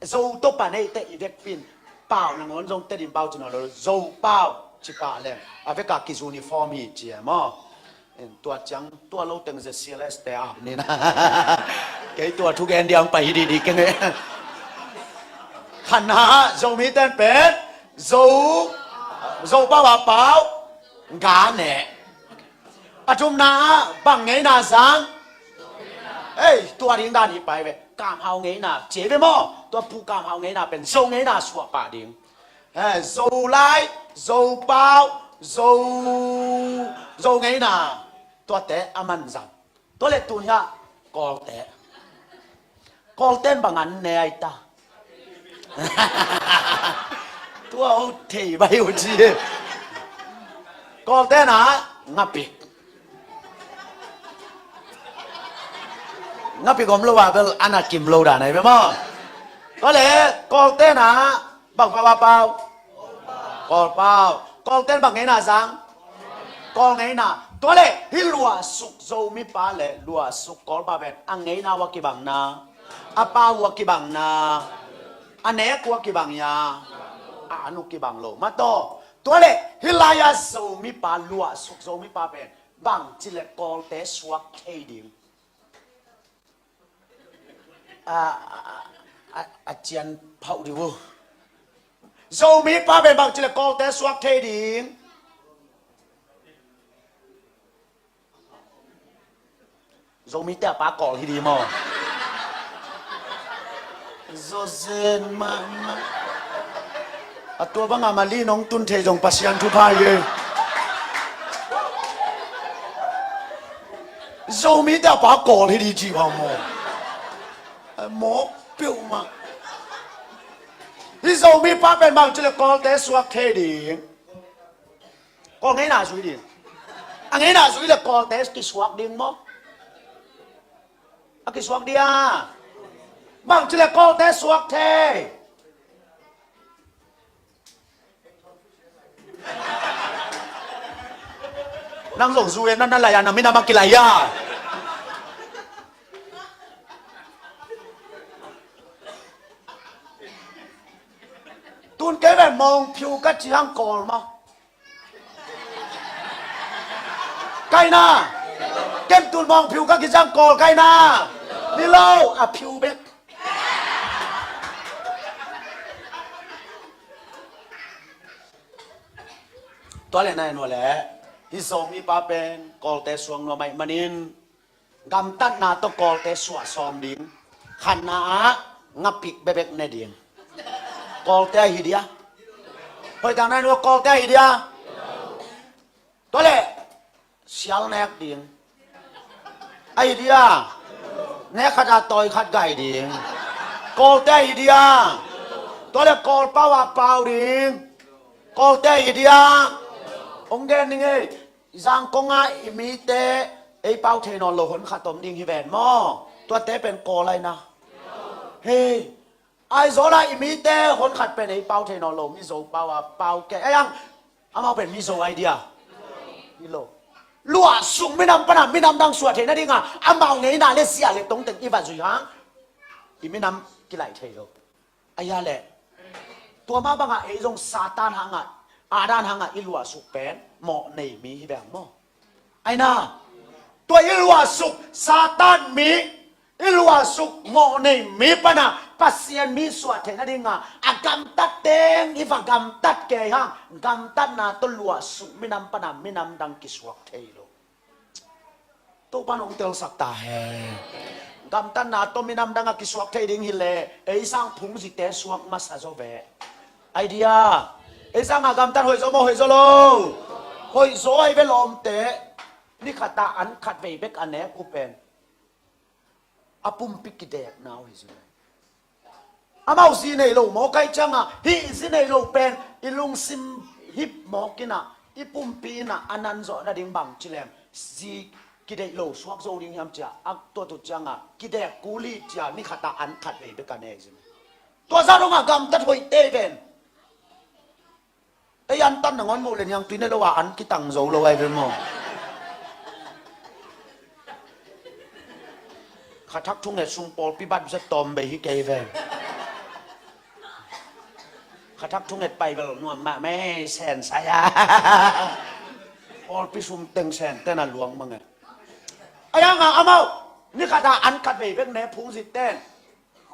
Zo topa neite i vekpin pau nangawn zong Tedim pau ci nawn lo, Zo pau ci pah leng a veka ki uniform hi ci e maw. Tua ciang tua lo teng Z C L S te ap nina. Kei tua thugen diang pai hi didi kenge. Khanna Zomi ten pen Zo, Zo pau a pau gane. A thumna ah bang ngeina zang? Ei, tua ding dan hi pai ve. Kamhau ngeina ci ve maw. Tua pu Kamhau ngeina pen Zo ngeina suah pah ding. Eh, Zolai, Zopau, Zo, Zo ngeina. Tuate a man zang. Tua le tunia Kawlte. Kawlten bang an ne ai ta? Tua ho thei bai ho ci. Kawlten a ngapik. Ngapik om lo a bel ana kim lo dan ai be maw. Tua le Kawlten a bang pau a pau? Kawl pau. Kawlten bang ngeina zang? Kawl ngeina. Tua le hih luahsuk Zomi pa le luahsuk Kawl pa pen a ngeina uh a kibang na, a pau uh a kibang na, a nek uh a kibang ya, a an uh kibang lo. Mataw. Tua le hih lai-a Zomi pa luahsuk Zomi pa pen bangci le Kawlte suak thei ding? A, a, a, a cian phauh dih uh. Zomi pa pen bangci le Kawlte suak thei ding? Zomi te a pa Kawl hi dih maw? Zozen mahmah. A tua banga mali nong tun thei zong Pasian thupha hi e. Zomi te a pa Kawl hi dih ci bang maw? A mawk peuhmah. Hih Zomi pa pen bangci le Kawlte suak thei ding? Kawl ngeina zui ding. A ngeina zui le Kawlte kisuak ding maw? A kisuak dia. Bangci le Kawlte suak thei? Nang zong zu e, nang na lai a, nang minam a kilai a. Phiu ka ci hang Kawl maw? Kaina. Ken Tun Mawng phiu ka kici hang Kawl kaina. Ni lo, a phiu bek. Tua le nai nua le, hi Zomi pa pen Kawlte suang nua mai manin, gamtatna tawh Kawlte suah sawm ding. Khatna ah ngapik bebek ne ding. Kawlte ahi dia. Hoih tak nai nua Kawlte ahi dia. Tua le, sial nek ding. Ahi dia. Nek khat a tawi khat gai ding. Kawlte ahi dia. Tua le Kawl pau a pau ding. Kawlte ahi dia. Ong gen ning ei. Zangkong a i mite ei pau thei nawn lo hon khat om ding hi ven maw? Tuate pen Kawl ahi na. Hei. Aizawl a i mite hon khat pen ei pau thei nawn lo, Mizo pau a pau kei. Ai ang, amau pen Mizo ahi dia. Hi lo. Luahsuk minam pana minam dang suah theih nadinga amau ngeina le sia le tongteng i va zui hang, i minam kilaih thei lo. Ahi a le, tua mah banga ei zong Satan hanga, Adan hanga i luahsuk pen mawh nei mi hi beng maw? Aina, tua i luahsuk Satan mi, i luahsuk mawh nei mi pana Pasian mi suah theih nadinga a gamtat teng i va gamtat kei hang, gamtatna tawh luahsuk minam pana minam dang kisuak thei lo. Topa nong telsak ta hen. Gamtatna tawh minam dang a kisuak thei ding hi leh ei sang phungzite suak masa zaw ve. Ahi dia. Ei sang a gamtat hoih zaw maw, hoih zaw lo? Hoih zaw ahi ve lawmte. Ni khat a an khat vei bek a nek uh pen a pumpi kidekna uh hi zin. Amau zi nei lo maw, kai cianga hih zi nei lo pen i lungsim hip mawk ina, i pumpi ina a nan zawh nading bang ci leng zi kideih lo suak zo ding hiam cia, a tua tu cianga kidek kul hi cia ni khat a an khat vei bek a nei zin. Tua zah dongah gamtat hoih tei ven. Ei an tan nangawn moh le niangtui ne lo a an kitang zo lo ai ve maw? Khathak thunget sung pawlpi bat zet tawm bei hi kei ve. Khathak thunget pai bel nuam mah mei sen saya. Pawlpi sum teng sen tena luang mange. Ayanga amau ni khata an khat vei bek ne phungzit ten.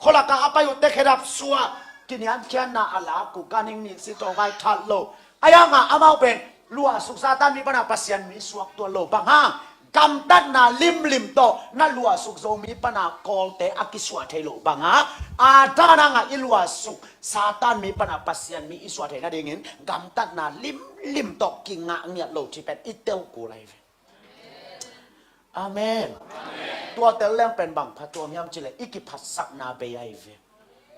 Khualaka a pai uh te khedap suah, kiniamkhiatna a lak uh ganhing nin si tawh vai that lo. Ayanga amau pen luahsuk Satan mi pana Pasian mi suak tuan lo banga, gamtatna limlim tawh na luahsuk zo mi pana Kawlte a kisuah thei lo banga, a dananga i luahsuk Satan mi pana Pasian mi i suah thei nadingin gamtatna limlim tawh kingah ngiat lo ci pen i tel kul ahi ve. Amen. Tua tel leng pen bang phatuam hiam cileh i kiphatsakna bei ahi ve.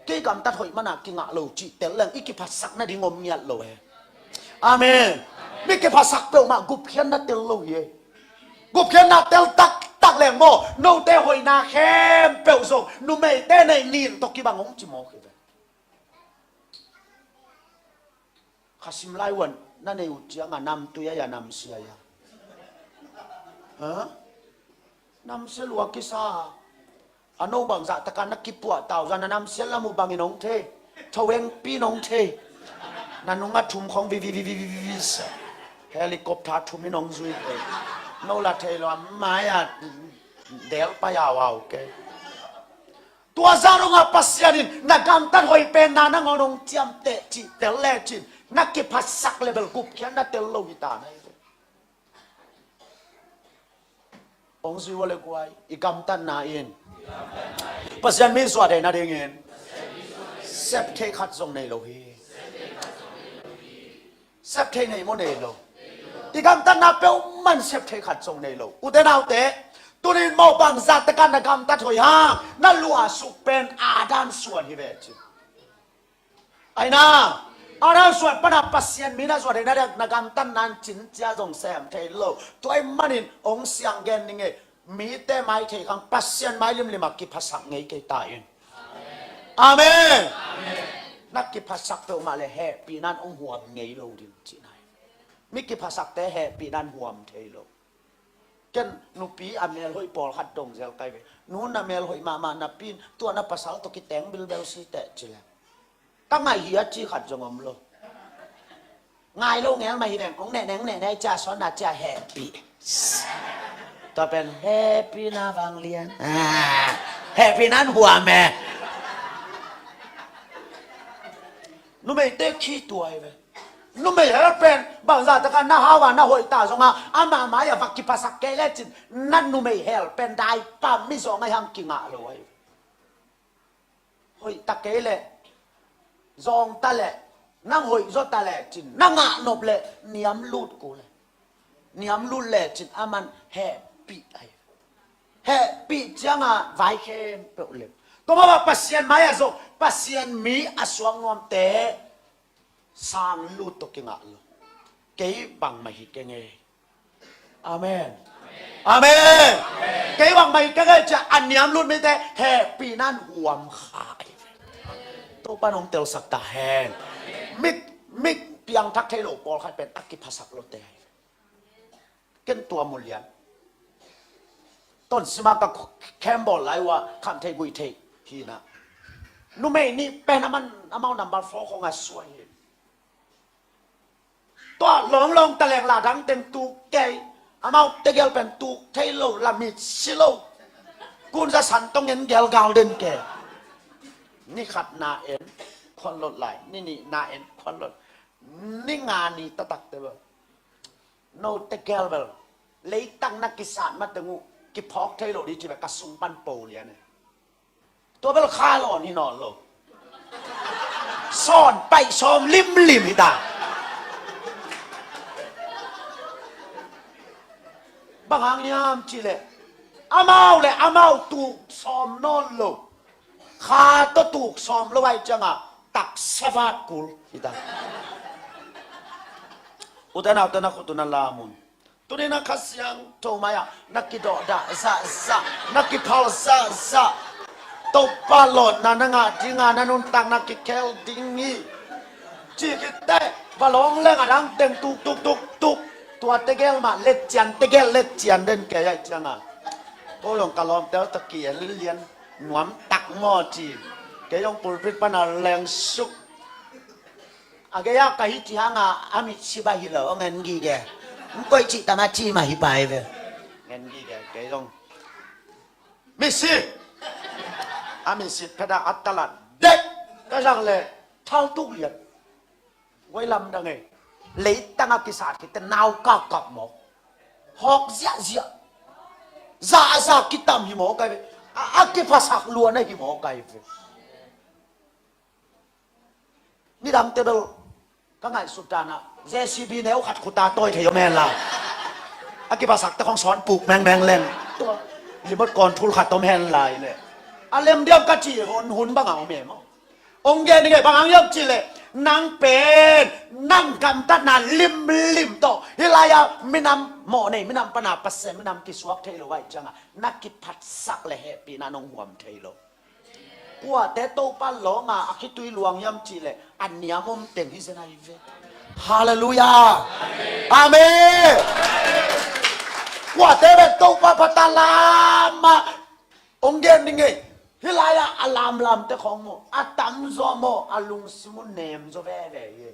Kei gamtat hoih mana kingah lo cih tel leng i kiphatsak nading om ngiat lo e. Amen. Mi kiphatsak peuhmah gupkhiatna tel lo hi e. Gupkhiatna tel taktak leng maw, note hoihna khempeuh zong numeite nei nin tawh kibang hong ci mawk hi ve. Khasim lai uan na nei uh cianga namtui aia namsia aia, ha? Namsia lua kisa. A no bang zahtaka na kipuah tau zan a namsia lam uh bangin hong thei. Thawengpi in hong thei. Na nunga thum khong vivivivivivis. Helicopter thum in hong zui thei. No la thei lo a mai a del pai auau kei. Tua zah dongah Pasian in na gamtat hoih penna nangawn hong ciamteh cih tel lecin na kiphatsak le bel gupkhiatna tel lo hi ta na hi ve. Hong zui ua le guai, i gamtatna in Pasian mi suah theih nadingin sep thei khat zong nei lo hi. Sep thei nei maw nei lo? I gamtatna peuhmah in sep thei khat zong nei lo. Ute naute, tunin maw bangzah taka na gamtat hoih hang, na luahsuk pen Adam suan hi ve ci. Aina, Adam suan pana Pasian mi na suan hi na dek na gamtatna in cin cia zong sem thei lo. Tua ahih manin hong siang gen ning e, mite mai thei khang Pasian mai limlim a kiphasak ngei kei ta in. Amen. Na kiphasak peuhmah le hehpihna in hong huam ngei lo ding cihna hi. Mi kiphasakte hehpihna in huam thei lo. Ken nupi a mel hoih pawlkhat dong zel kai ve. Nu na mel hoih mahmah napi in tua na pasal tawh kiteng bilbel si teh ci leng, ka ngaih hi a ci khat zong om lo. Ngai lo ngel mah hi veng, hong neh neng neh neng cia sawn na cia hehpih. Tua pen hehpihna vanglian. Ah, hehpihna an huam e. Numeite khi tua hi ve. Numei hel pen bangzah taka na hau a na hoih ta zonga ama mai a va kiphasak kei lecin na numei hel pen daipa mi zawng ahi hang kingah lo ahi. Hoih ta kei leh, zawng ta leh, nang hoih zaw ta leh cin na ngah nop leh niam lut kul e. Niam lut leh cin aman hehpih ahi. Hehpih cianga vai khempeuh lem. Tua mah bang Pasian mai a zong Pasian mi a suak nuamte sang lut tawh kingah lo. Kei bangmah hi keng e. Amen. Amen. Kei bangmah hi keng e cia a niam lut mite hehpihna an huam kha. Topa nong telsak ta hen. Mik, mik piangthak thei lo pawlkhat pen a kiphasak lote. Ken tua mulian. Ton sima ka khem bawl lai uh a kham thei guih thei hi na. Numei nih pen aman amau number four khong a suai hi. Tua lawng lawng ta leng la dang teng tuk kei. Amau tegel pen tuk thei lo la mit si lo. Kun za san tong en gel gal den ke. Ni khat na en khuan lot lai. Ni nih na en khuan lot. Ni nga ni tatak te lo. No tegel bel leitang na kisat mateng uh kiphawk thei lo dih ci bel ka sung pan po lian e. Tua bel kha lawn hi nawn lo. Sawn paih sawm limlim hi ta. Bang hang hiam cih leh amau le amau tuk sawm nawn lo. Kha tawh tuk sawm lo ahih ciangah taksa vat kul hi ta. Ute naute na khut uh na lam un. Tuni na Kha Siangtho mai-ah na kidawhdah zahzah, na kiphal zahzah. Topa lawnna na ngah dinga na nuntak na kikhel ding hi. Cih khit teh va lawng leng a dang teng tuk tuk tuk tuk. Tua tegel mah letcian tegel letcian den kei ahih ciangah. Ko zong ka lawmte uh tawh ki-en lian nuam tak maw ci. Kei zong pulpit pana leng suk. A gei-ah ka hih cih hanga a mitsi bah hi lo, a ngen gige. N koih cih tama ci mah hi pai ve. Ngen gige, kei zong. Mitsi. A mitsi pheta a talat. Dek. Ka zang le. Thal tuk lian. Guai lamdang e. Leitang a kisat khit teh nau kakap mawk. Hawk ziahziah. Zahzah kitam hi mawk ai ve. A, a kiphasak luan a hi mawk ai ve. Nidangte bel ka ngaihsut danah J C B neu khat khuta tawi thei om hen la. A kiphasak te khong sawn puk mengmeng leng. Tua remote control khat om hen lai le. A lem diam ka cih hun hun bangah om e maw? Ong gen ning e bang hang hiam cih leh nang pen nang gamtatna limlim tawh hih lai-ah minam mawh nei minam pana Pasian minam kisuak thei lo ahih ciangah na kiphatsak le hehpihna nong huam thei lo. Kuate Topa lawnga a khitui luang hiam cih leh a niam om teng hi zen ahi ve. Halleluiah. Amen. Kuate pen Topa pata lamah ong gen ning e. Hih lai-ah a lamlamte khawng maw a tamzaw maw a lungsim uh nemzaw veve hi.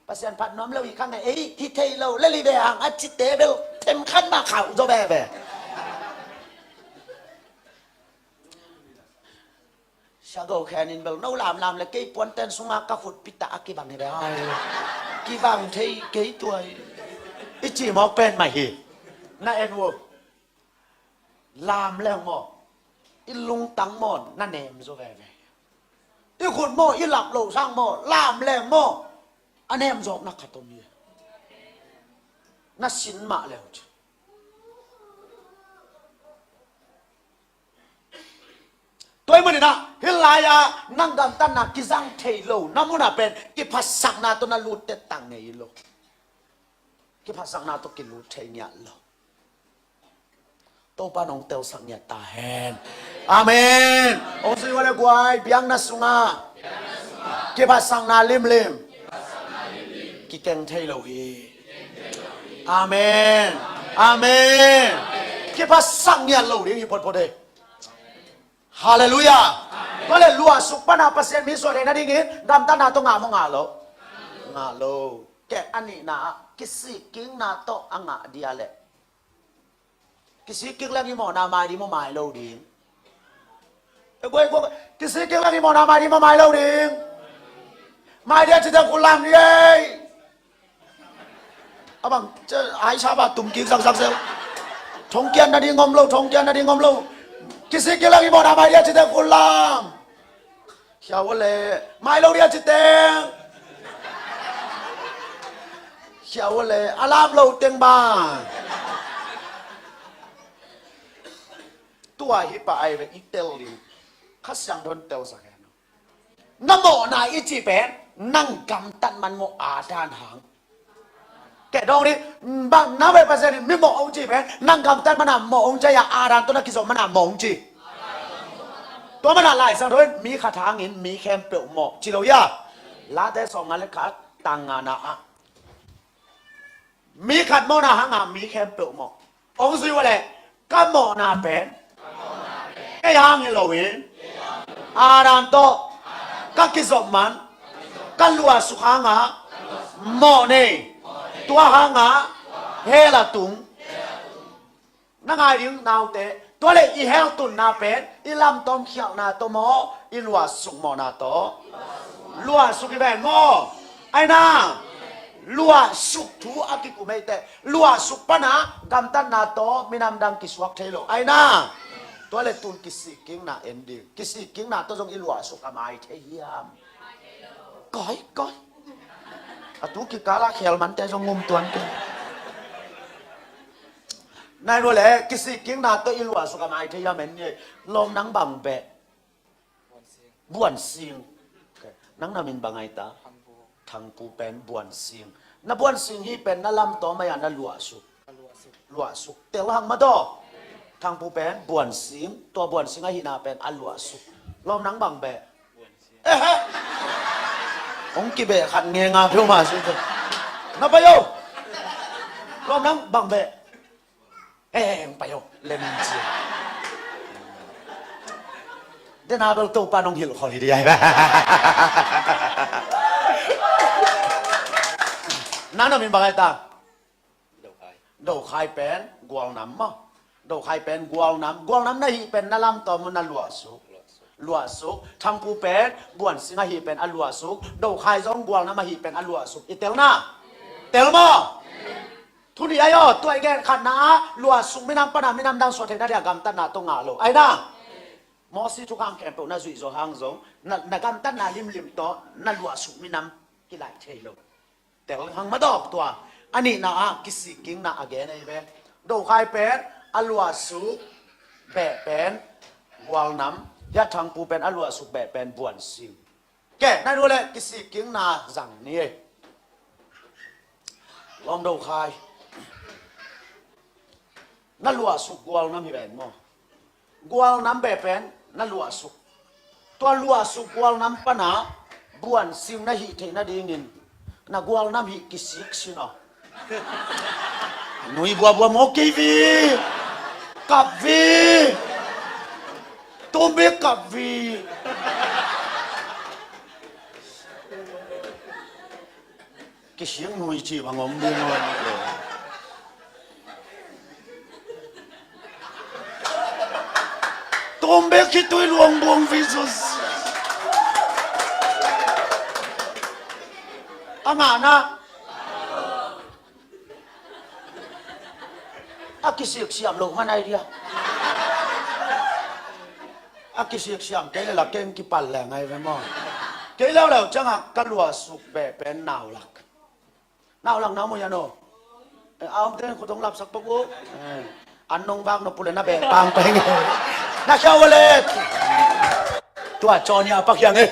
Pasian phat nuam lo hi khang e ei hi thei lo lel hi ve hang a cite bel themkhat mah khauh zaw veve. Sia Go Khen in bel no lamlam le kei puanten sunga ka khut pita a kibang hi ve hai. Kibang thei kei tuai. I cimawk pen mah hi. Na en uh. Lam leng maw i lungtang maw na nemzaw veve. I khut maw i lap loh sang maw lam leng maw a nemzawkna khat om hi. Na sin mah leng ci. Tua ahih maninah hih lai-ah nang gamtatna kizang thei lo na munah pen kiphatsakna tawh na lut tettang ngei lo. Kiphatsakna tawh kilut thei ngiat lo. Topa nong telsak ngiat ta hen. Amen. Ong sui wale guai biakna sungah kiphatsakna limlim kikeng thei lo hi. Amen. Amen. Kiphatsak ngiat lo ding hi photphot e. Halleluiah. Tua le luahsuk pana Pasian mi suah theihna dingin gamtatna tawh ngah maw ngah lo? Ngah lo. Keh a nihna ah kisikkikna tawh a ngah dia leh, kisikkik leng i mawhna mai ding maw, mai lo ding? E guai guai, kisikkik leng i mawhna mai ding maw, mai lo ding? Mai dia cite khut lam ni ei. A bang, ai saba tumkik zakzak zel. Thongkiat nading om lo, thongkiat nading om lo. Kisikkik leng i mawhna mai dia cite khut lam. Khia uh le, mai lo dia citeng. Khia uh le, a lam lo teng ba. Tua hi pah ai ve i tel ding. Kha Siangtho in telsak hen. Na mawhna i cih pen nang gamtat man maw, a dan hang? Keh dawng dih. Bang na ve Pasian in mi mawh hong cih pen nang gamtat man a mawh hong cih a, a dan tawh na kizom man a mawh hong cih. Tua man a Lai Siangtho in mi khat hangin mi khempeuh mawh ci lo hia? Late sawmnga le khat, tang ngana ah. Mi khat mawhna hanga mi khempeuh mawh. Hong zui uh leh, ka mawhna pen kei hang hi loin, a dan tawh ka kizop man, ka luahsuk hanga mawh nei, tua hanga hell a tung. Na ngai ding naute, tua le i hell tunna pen i lamtawm khialhna tawh maw, i luahsuk mawhna tawh? Luahsuk hi ven maw? Aina, luahsuk thu a kikum eite. Luahsuk pana gamtatna tawh minam dang kisuak thei lo. Aina, tua le tun kisikkikna en ding. Kisikkikna tawh zong i luahsuk a mai thei hiam? Koi, koi. A tu kikala khel mante zong ngum tuan kei. Nai lua le, kisikkikna tawh i luahsuk a mai thei hiam en ni. Lawm nang bang beh? Buan Sing. Nang na min bang ai ta? Thangpu pen Buan Sing. Na Buan Sing hi pen na lamtawm ai a na luahsuk? Luahsuk. Tel hang madaw. Thangpu pen Buan Sing. Tua Buan Sing ahihna pen a luahsuk. Lawm nang bang beh? Ehe. Hong kibeh khat ngenga peuhmah si. Na pai o. Lawm nang bang beh? Ehe, hong pai o. Lem ci. Dena bel Topa nong hilh khol hi di ai. Nang na min bang ai ta? Dokhai pen Gualnam maw? Dokhai pen Gualnam. Gualnam na hih pen na lamtawm maw, na luahsuk? Luahsuk. Thangpu pen Buan Sing ahih pen a luahsuk. Dokhai zong Gualnam ahih pen a luahsuk. I tel na? Tel maw? Thu nih ai aw, tua i gen khatna ah luahsuk minam pana minam dang suah theihna dia gamtatna tawh ngah lo. Aina, Mawsi thukham khempeuh na zuih zawh hang zong na, na gamtatna limlim tawh na luahsuk minam kilaih thei lo. Tel hang madawk tua. A nihna ah kisikkikna a gen ahi ve. Dokhai pen a luahsuk beh pen Gualnam, hia Thangpu pen a luahsuk beh pen Buan Sing. Keh, nai lua le kisikkikna zang ni. Lawm Dokhai. Na luahsuk Gualnam hi ven maw? Gualnam beh pen na luahsuk. Tua luahsuk Gualnam pana Buan Sing na hih theih nadingin na Gualnam hih kisik sin aw. Nui buabua maw kei vi. Kap vi. Tumbi kap vi. Kisik nui ci bang om ding lo. Tum bek khitui luang buang visus. A ngahna. A kisiksiam lo man ai dia. A kisiksiam kei le la keng kipal leng ai ve maw. Kei leuleu ciangah ka luahsuk beh pen naulak. Naulak na mu hian aw. Eh, a omte khut hong lapsak bok uh. Eh, an nong vak nop uh le na beh pang peng. Na khia uh le. Tua caw nia pak hiang eh.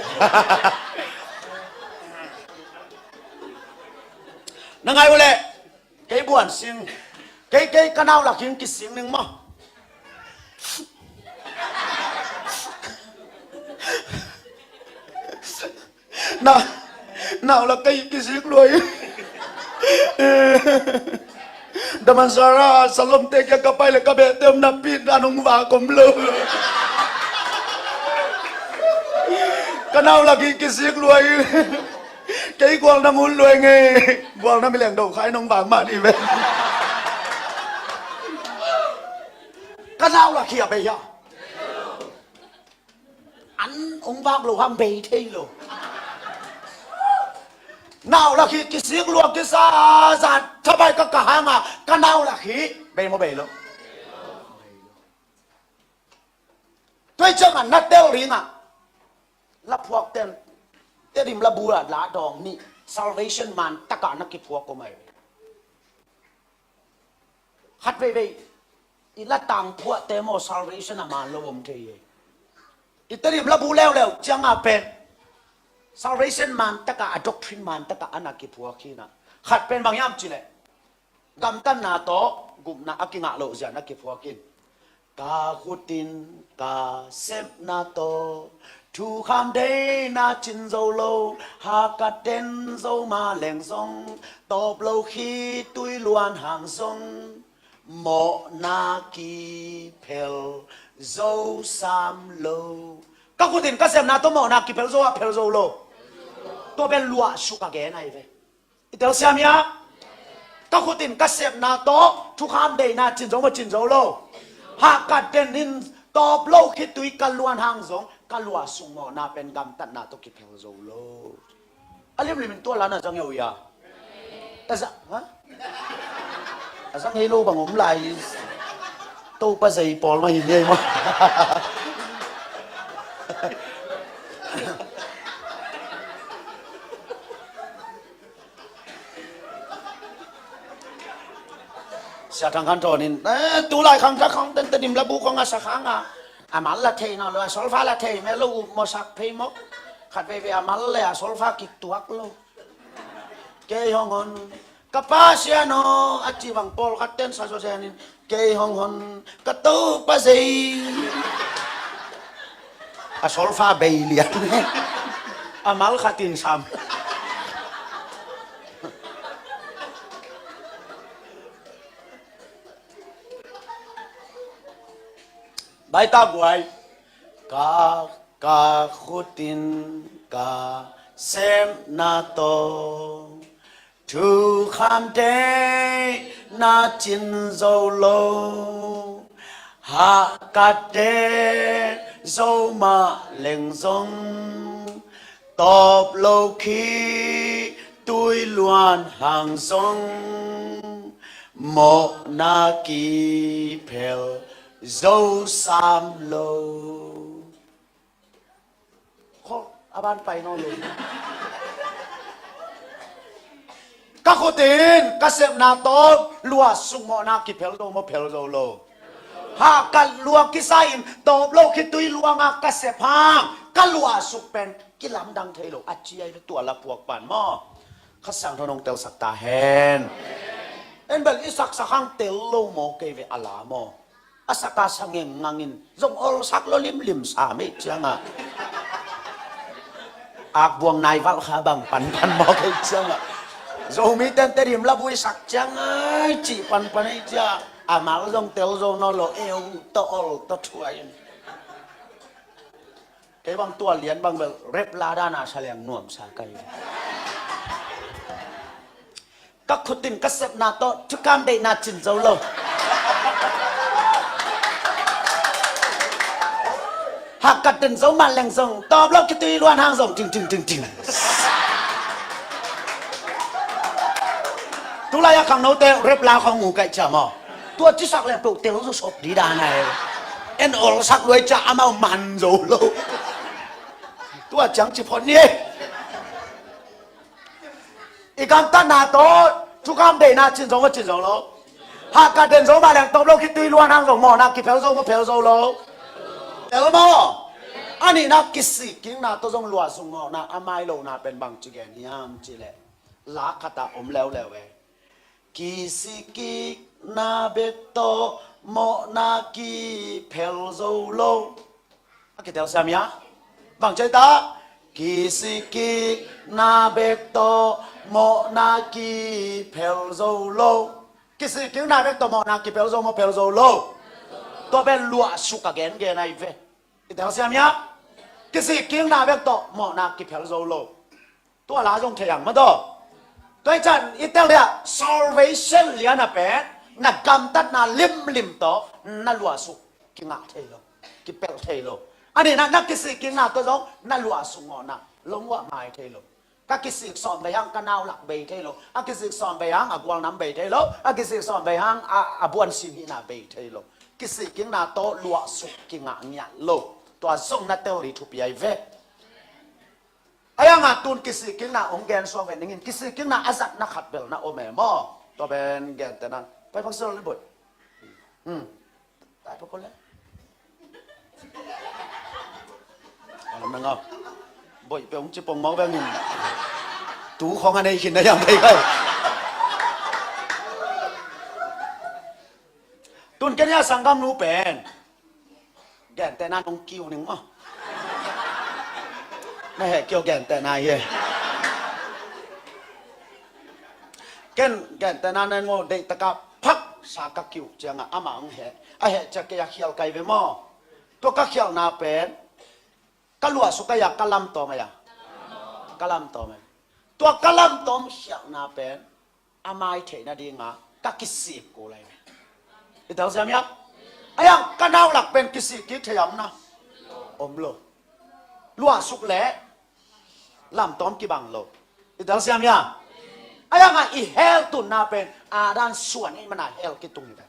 Na ngai uh le. Kei Buan Sing. Kei, kei ka naulak hing kising ning maw. Na, naulak ka hih kisik luai. Damansara Salomte kia ka pai le ka behte om napi na nong vak om lo. Ka naulak hih kisik luai. Kei gualnam hun lua ing e. Gualnam i leng do khai nong vak mah ni ve. Ka nau la khia bei hia. An hong vak lo hang bei thei lo. Nau la khia kisik lua kisa zat thabai ka ka hanga ka nau la khia bei maw bei lo. Tua ciangah na tel dingah laphuak ten Tedim labu ah la dawng nih Salvation man takah na kiphuak om ai ve. Khat veivei i la tangphuahte maw Salvation a man lo om thei e. I Tedim labu leuleu ciangah pen Salvation man takah a doctrine man takah a na kiphuak hinah khat pen bang hiam cileh gamtatna tawh gupna a kingah loh zia na kiphuak in. Ka khutin ka sepna tawh thukham deina cin zo lo, hakaten zo ma leng zong tawp lo khitui luan hang zong mawhna kiphel zo sam lo. Ka khutin ka sepna tawh mawhna kiphel zo ah phel zo lo. Tua pen luahsuk a gen ahi ve. I telsiam hia? Ka khutin ka sepna tawh thukham deina cin zo maw cin zo lo. Hahkat den in tawp lo khitui ka luan hang zong ka luahsuk mawhna pen gamtatna tawh kiphel zo lo. A limlim in tua la na zang hia uh hia? A zang, ha? A zang hei lo bang om lai. Topa zei pawl mah hi ni ei maw? Sia Thang Khan Thawn in, eh, tulai khang thak khang ten Tedim labu khong a sa khang a, a mal la thei nawn lo, a solfa la thei meh lo, uh mawsak phei mawk. Khat veivei a mal le a solfa kiktuak lo. Kei hong hon ka Pasian aw a ci bang pawlkhat ten sa zaw zen in, kei hong hon ka Topa zei. A solfa bei lian. A mal khat in sam. Baita guai. Ka, ka khutin ka sepna tawh thukham deina cin zo lo. Hahkat den zo mah leng zong tawp lo khitui luan hang zong mawhna kiphel zo sam lo. Kho, a ban pai nawn lo. Ka khutin ka sepna tawh luahsuk mawhna kiphel zo maw phel zo lo. Hahkat lua kisa in tawp lo khitui luanga ka sep hang ka luahsuk pen kilamdang thei lo a ci ai ve tua la phuak pan maw. Kha Siangtho nong telsak ta hen. En bel i saksak hang tel lo maw kei ve a la maw. A saka sa ngeng ngangin zong olsak lo limlim sa mei cianga. Akbuang naivalh kha bang panpan mawk ei cianga. Zomi tente dim la buisak cianga cih panpan ei cia. A mal zong tel zo nawn lo eu tawh ol tawh thuai. Kei bang tua lian bang bel rep la dana sa liang nuam sa kai. Ka khutin ka sepna tawh thukham deihna cin zo lo. Hahkat den zo mah leng zong tawp lo khitui luan hang zong ting ting ting ting. Tulai a khangnote rep la khong ngu kaih cia maw. Tua cisak leng peuh tel zo sop di dan ai. En olsak luai cia amau man zo lo. Tua ciang ci phot ni. I gamtatna tawh thukham deihna cin zo maw cin zo lo. Hahkat den zo mah leng tawp lo khitui luan hang zong mawhna kiphel zo maw phel zo lo. Tel maw. A nihna kisikkikna tawh zong luahsuk mawhna a mai lohna pen bang ci gen hiam cih leh la khatah om leuleu e. Kisikkikna bek tawh mawhna kiphel zo lo. A kitel siam ia. Bang cei ta. Kisikkikna bek tawh mawhna kiphel zo lo. Kisikkikna bek tawh mawhna kiphel zo maw phel zo lo. Tua pen luahsuk a gengen ahi ve. Kitel siam ia. Kisikkikna bek tawh mawhna kiphel zo lo. Tua la zong thei ang mataw. Tua hi ciang i tel dia, salvation lian a pen na gamtatna limlim tawh na luahsuk kingah thei lo, kipelh thei lo. A nihna, na kisikkikna tawh zong na luahsuk mawhna lungmuang mai thei lo. Ka kisik sawm vei hang ka nau lak bei thei lo. A kisik sawm vei hang a gualnam bei thei lo. A kisik sawm vei hang a, a buan sin hihna bei thei lo. Kisikkikna tawh luahsuk kingah ngiat lo. Tua zong na tel ding thupi ahi ve. A hi hang a tun kisikkikna hong gen suak ve ning in, kisikkikna a zatna khat bel na om e maw. Tua pen gentehna, pai phak sel ni boih. Hmm. Tai pa ko le. Alam na ngau. Boih pe hong ci pong mau beng in. Tu khong a nei khin na yang pai kai. Tun ken a sanggam nu pen gentehna nong kiu ning maw. Na heh kiu gentehna hi e. Ken gentehna na ngau deih taka phak sa ka kiu cianga ama hong heh. A heh ciang kei a khial kai ve maw. Tua ka khialhna pen ka luahsuk a ya, ka lamtawm a ya. Ka lamtawm a ya. Tua ka lamtawm khialhna pen a mai theihna dinga ka kisik kul lai ve. I tel siam ya. A yang ka nau lak pen kisikkik thei om na. Om lo. Luahsuk le lamtawm kibang lo. I tel siam ya. A yang a i hell tunna pen Adam suan i mana hell kitung hi ve.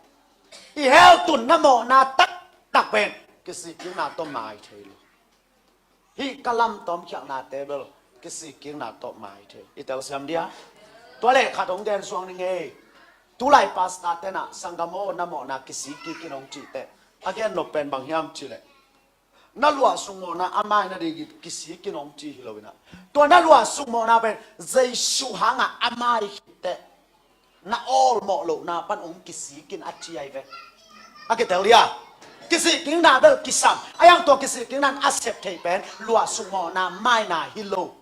I hell tunna mawhna taktak pen kisikkikna tawh mai thei lo. Hih ka lamtawm khialhnate bel kisikkikna tawh mai thei. I tel siam dia. Tua le khat hong gen suak ning ei. Tulai pastor tena sanggam aw na mawhna kisikkik in hong cih teh, a gen nop pen bang hiam cih leh, na luahsuk mawhna a mai nading kisikkik in hong ci hi lo in a, tua na luahsuk mawhna pen Jesu hanga a mai khit teh na awlmawh lohna pan hong kisik in a ci ahi ve. A kitel dia. Kisikkikna bel kisam. A yang tua kisikkikna in a sep theih pen luahsuk mawhna maina hi lo.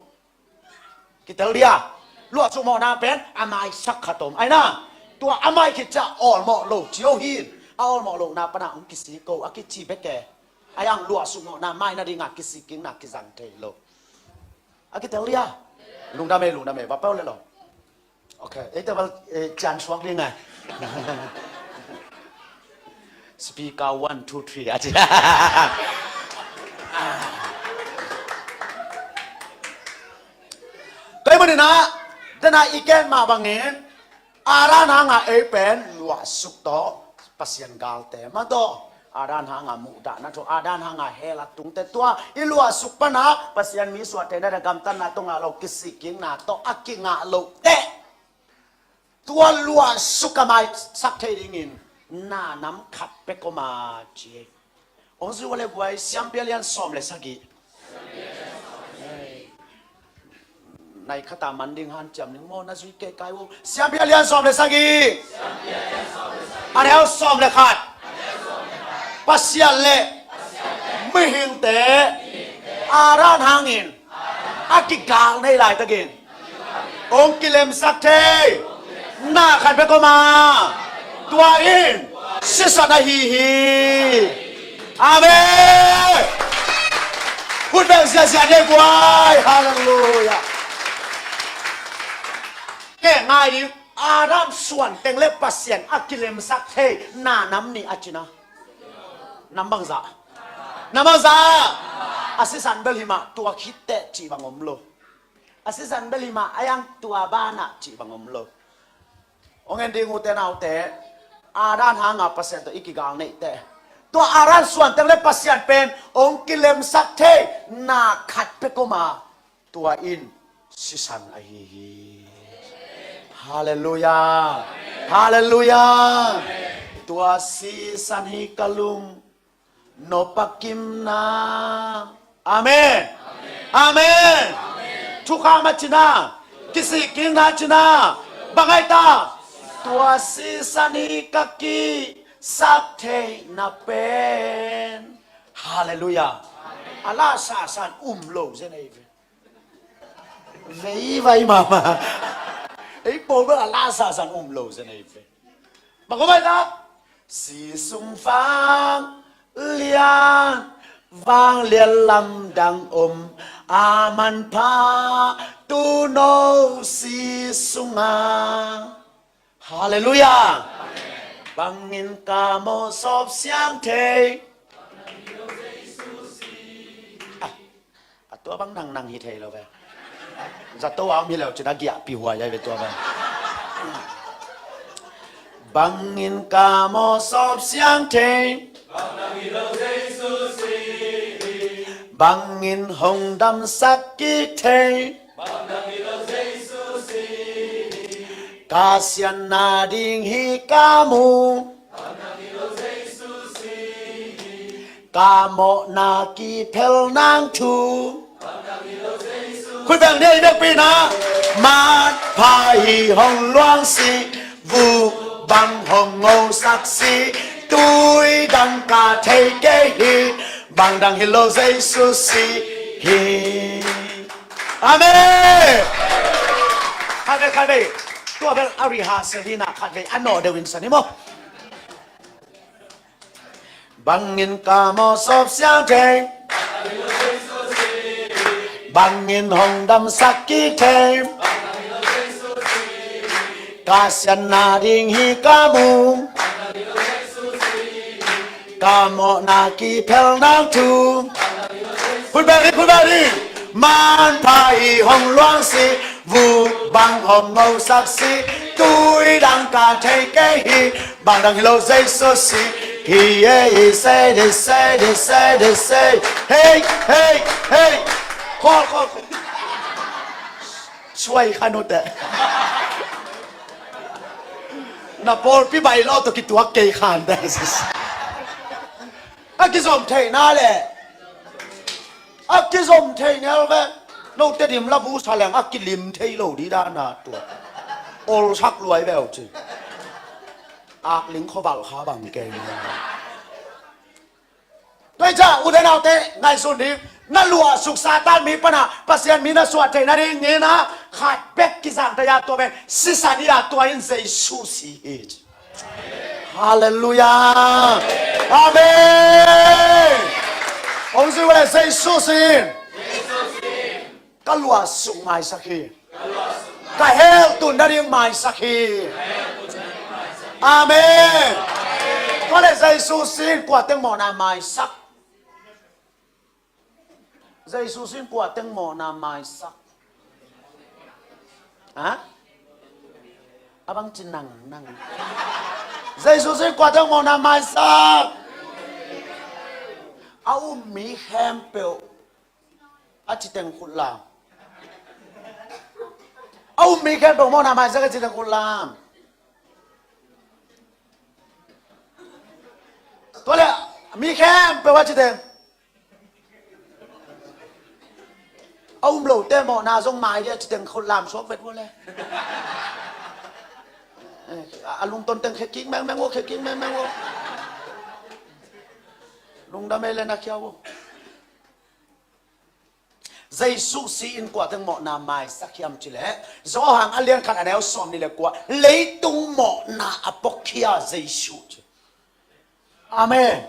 Kitel dia. Luahsuk mawhna pen a maisak khat om. Ahi na. Tua a mai khit ciang awlmawh lo ci o hi in. A awlmawh lohna pana hong kisik o a kici bek e. A yang luahsuk mawhna mai nadinga kisikkikna kizang thei lo. A kitel dia. Lungdam e, lungdam e, va pau le lo. Ok, ei te bal, eh, cian suak ding a. Speaker one, two, three a ci. Kei manin a, dena i gen mah bangin, Adam hanga ei pen luahsuk tawh Pasian galte mah tawh, Adam hanga muhdahna tawh, Adam hanga hell a tungte tua i luahsuk pana Pasian mi suahtheihna le gamtatna tawh ngah lo kisikkikna tawh a kingah loh teh, tua luahsuk a maisak thei dingin na nam khat pek om a ci. Hong zui le guai, Siampi a lian sawm le sagih. Nai khata man ding hanciam ning maw, na zui kei kai uh. Siampi a lian sawm le sagih. A neu sawm le khat. Pasian le mihingte Adam hangin a kigal nei laitakin hong kilemsak thei na khat bek om a, tua in sisan ahi hi. Amen. Hun beng ziazia nei guai. Halleluia. Ke ngai ding, Adam suan teng le Pasian a kilemsak thei na nam nih a cina. Nam bangzah. Nam bangzah. A sisan bel hi mah, tua khit teh cih bang om lo. A sisan bel hi mah, a yang tua banah cih bang om lo. Hong en ding ute naute, Adam hanga Pasian tawh i kigal neih teh, tua Adam suan teng le Pasian pen hong kilemsak thei na khat pek om a, tua in sisan ahi hi. Halleluia. Halleluia. Tua sisan hi ka lung nop a kimna. Amen. Amen. Thukham a cina, kisikkikna cina, bang ai ta, tua sisan hi ka kisak theihna pen. Halleluia. A la sasan um lo zen ei ve. Vei vai mama. Ei pawl bel a la sasan um lo zen ei ve. Bang ko mai ta. Si sung vang lian, vang lian lamdang om, a manpha Tuuno si sungah. Halleluiah. Bangin ka mawh sawp siang thei. A tua bang nangnang hi thei lo ve. Zato a om hi lo cin a giahpih huai ai ve tua bang. Bangin ka mawh sawp siang thei. Bangin hong damsak kik thei. Ka sianna ding hi ka mu. Ka mawhna kiphel nang thu. Khuibeng ni ei bekpi na. Manpha hi hong luang si. Vuk bang hong ngosak si. Tui dang ka thei kei hi. Bang dang hi lo Jesu si hi. Amen. Khatvei khatvei. Tua bel a rehearsal hi na khatvei a nawh deuh in sa ni maw. Bangin ka mawh sawp siang thei. Bangin hong damsak kik thei. Ka sianna ding hi ka mu. Ka mawhna kiphel nang thu. Khut beng hi, khut beng hi. Manpha hi hong luang si. Vuk bang hong ngosak si. Tui dang ka thei kei hi. Bang dang hi lo Jesu si. Hi e hi se de se de se de se. Hei hei hei. Khol khol. Suai kha nute. Na pawlpi bai lo to kituak kei khan te. A kizom theihna le. A kizom thei nel ve. Note dim la bu sa leng a kilim thei lo di dana tua. Olsak luai veu ci. Akling khuavalh kha bang kei. Tua hi ciah ute naute ngaihsun ding. Na luahsuk Satan mi pana Pasian mi na suah theih nading nina khat bek kizang thei a tua pen sisan hi a tua in Jesu si hi ci. Halleluiah. Amen. Hong zui ule Jesu si in. Ka luahsuk maisak hi. Ka heltun nading maisak hi. Amen. Tua le Jesu si in kua teng mawhna maisak. Jesu si in kua teng mawhna maisak. Ha? A bang ci nang nang. Jesu si in kua teng mawhna maisak. A um mi khempeuh a ci teng khut lam. A um mi khempeuh mawhna maisak a ci teng khut lam. Tua le mi khempeuh a ci teng. A um lote mawhna zong mai dia ci teng khut lam suak vet vua le. Eh, a lungton teng khekik mengmeng vua, khekik mengmeng vua. Lungdam ei le na khia vua. Jesu si in kua teng mawhna maisak hiam cileh Johan a lian khat a neu sawm nih le kua leitung mawhna a pokkhia Jesu ci. Amen.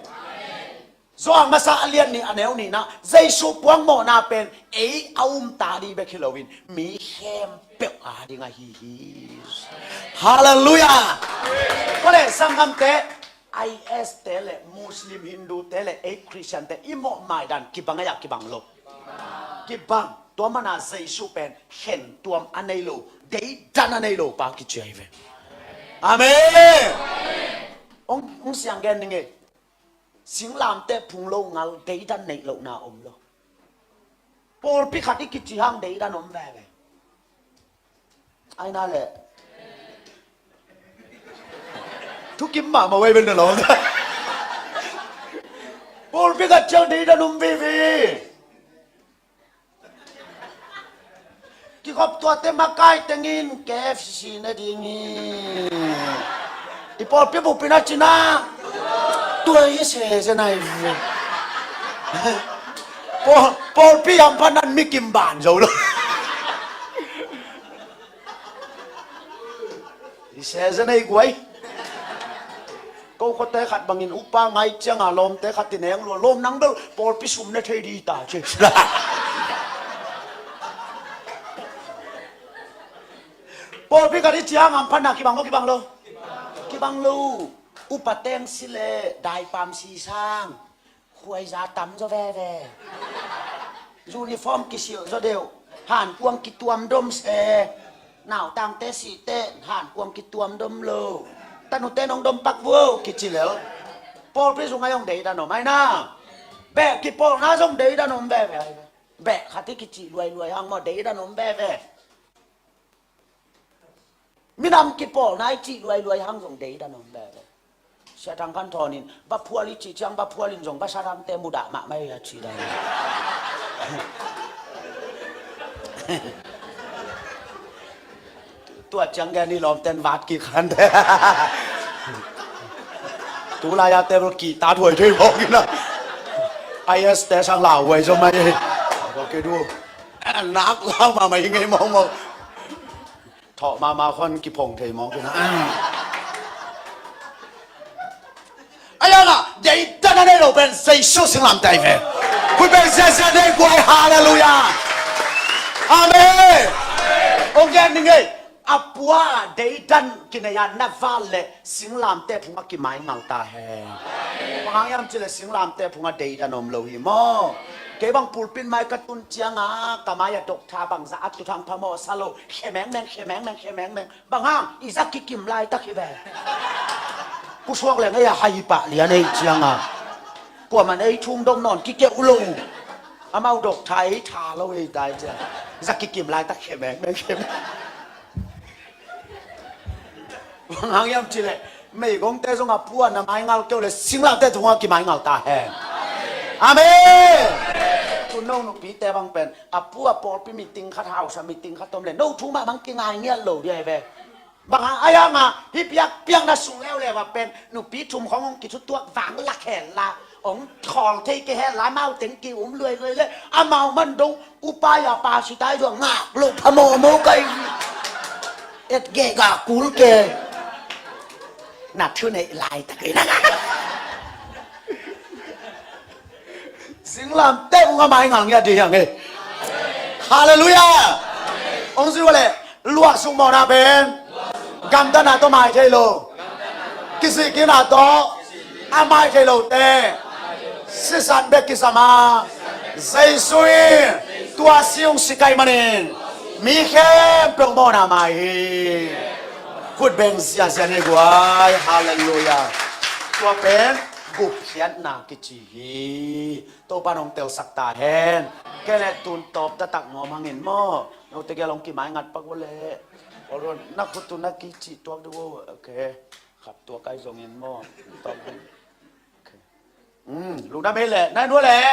Johan masa a lian nih a neu nihna Jesu puang mawhna pen ei a umta ding bek hi loin mi khempeuh a ding ahi hi. Halleluiah. Kua le sanggamte I S te le Muslim Hindu te le ei Christian te i mawh maidan kibang a ya kibang lo. Kibang. Tua mana Jesu pen khentuam a nei lo, deidan a nei lo pa kici ahi ve. Amen. Ong, ong siang gen ning e. Singlamte phung lo ngal deidan neih lohna om lo. Pawlpi khat i kici hang deidan om veve. Aina le thukim mahmah wei ben na lo. Pawlpi khat ciang deidan om veve. Kikhop tuate makai tengin K F C na ding hi. I pawlpi bupin a cina tua hi sese nai. Pawl, pawlpi yang phanan mi kim ban zo lo. I sese nei guai. Ko khuate khat bangin upa ngai cianga lawmte khat tineng lua lawm nang bel pawlpi sum ne thei di ta ci. Pawlpi khat i ciang hamphatna kibang maw, kibang lo? Kibang lo. Upa teng si le daipam si sang. Khuaiza tam zaw veve. Uniform kisilh zaw deuh. Hankuang kituam dom se. Nautangte sihte hankuang kituam dom lo. Tanute nong dom pak vuo kici lel. Pawlpi sung ai hong deidan om ai na. Beh kipawlna zong deidan om veve. Beh khat i kicih luailuai hang maw, deidan om veve. Minam kipawlna i cih luailuai hang zong deidan om veve. Sia Thang Khan Thawn in va phual i cih ciang va phual in zong va Sia Thangte mudah mahmah ei a cih dan. Tua ciang gen i lawmten vat kik khan te. Tulai a table kihta thuai thei mawk ina. I S te sang lau huai zaw mai. Kei du. Nak lau mahmah i ngei mawkmawk. Thawh mahmah khuan kiphong thei mawk ina. Ai ang ah deidan a nei lo pen Jesu singlamteh ai ve. Khui pen ziazia nei guai, halleluiah. Amen. Ong gen ni ngei. A pua deidan kinei a na val le singlamteh phungah kimaingal ta hen. Bang hang hiam cih le singlamteh phungah deidan om lo hi maw? Kei bang pulpit mai ka tun ciangah ka mai a doctor bangzah a tuthang phamawh sa lo, khe mengmeng, khe mengmeng, khe mengmeng. Bang hang, i za kikim laitak hi ve. Pusuak leng ei a hai pah lian ei cianga. Kuaman ei thum dong nawn kikeuh lo. Amau dok tha ei tha lo ei tai cia. Za kikim laitak khemeng meng khemeng. Bang hang hiam cih leh meigongte zong a pua na maingal keuh le singlamteh thungah kimaingal ta hen. Amen. Tu no nupite bang pen a pua pawlpi meeting khat hausa meeting khat om le no thu mah bang kingai ngiat lo dia hi ve. Bang hang a hiam a hih piakpiakna sung leuleu a pen nupi thum khawng hong kithutuak vang lak hen la hong khawl thei kei hen la amau teng ki-um luailuai le amau man dong upa ya pa sitai zuang ngak lo phamawh mawk ai. Et geh gah kul ke. Na thu neih laitak in a singlamteh ung a maingal ngiat ding hiang e. Halleluiah. Ong zui uh leh luah suk mawhna pen gamtatna tawh mai thei lo. Kisikkikna tawh a mai thei lote sisan bek kisam a, Jesu in tua si ung si kei manin mi khempeuh mawhna mai hi. Khut beng ziahziah ni guai. Halleluiah. Tua pen gupkhiatna kici hi. Topa nong telsak ta hen. Kei le tun tawp taktak ngawm hangin maw? Note gel hong kimaingat pak uh leh. Olun na khut tun na kicih tuak dih uh. Ok. Khap tuak ai zongin maw? Tawp dih. Ok. Lungdam ei leh. Nai nua leh.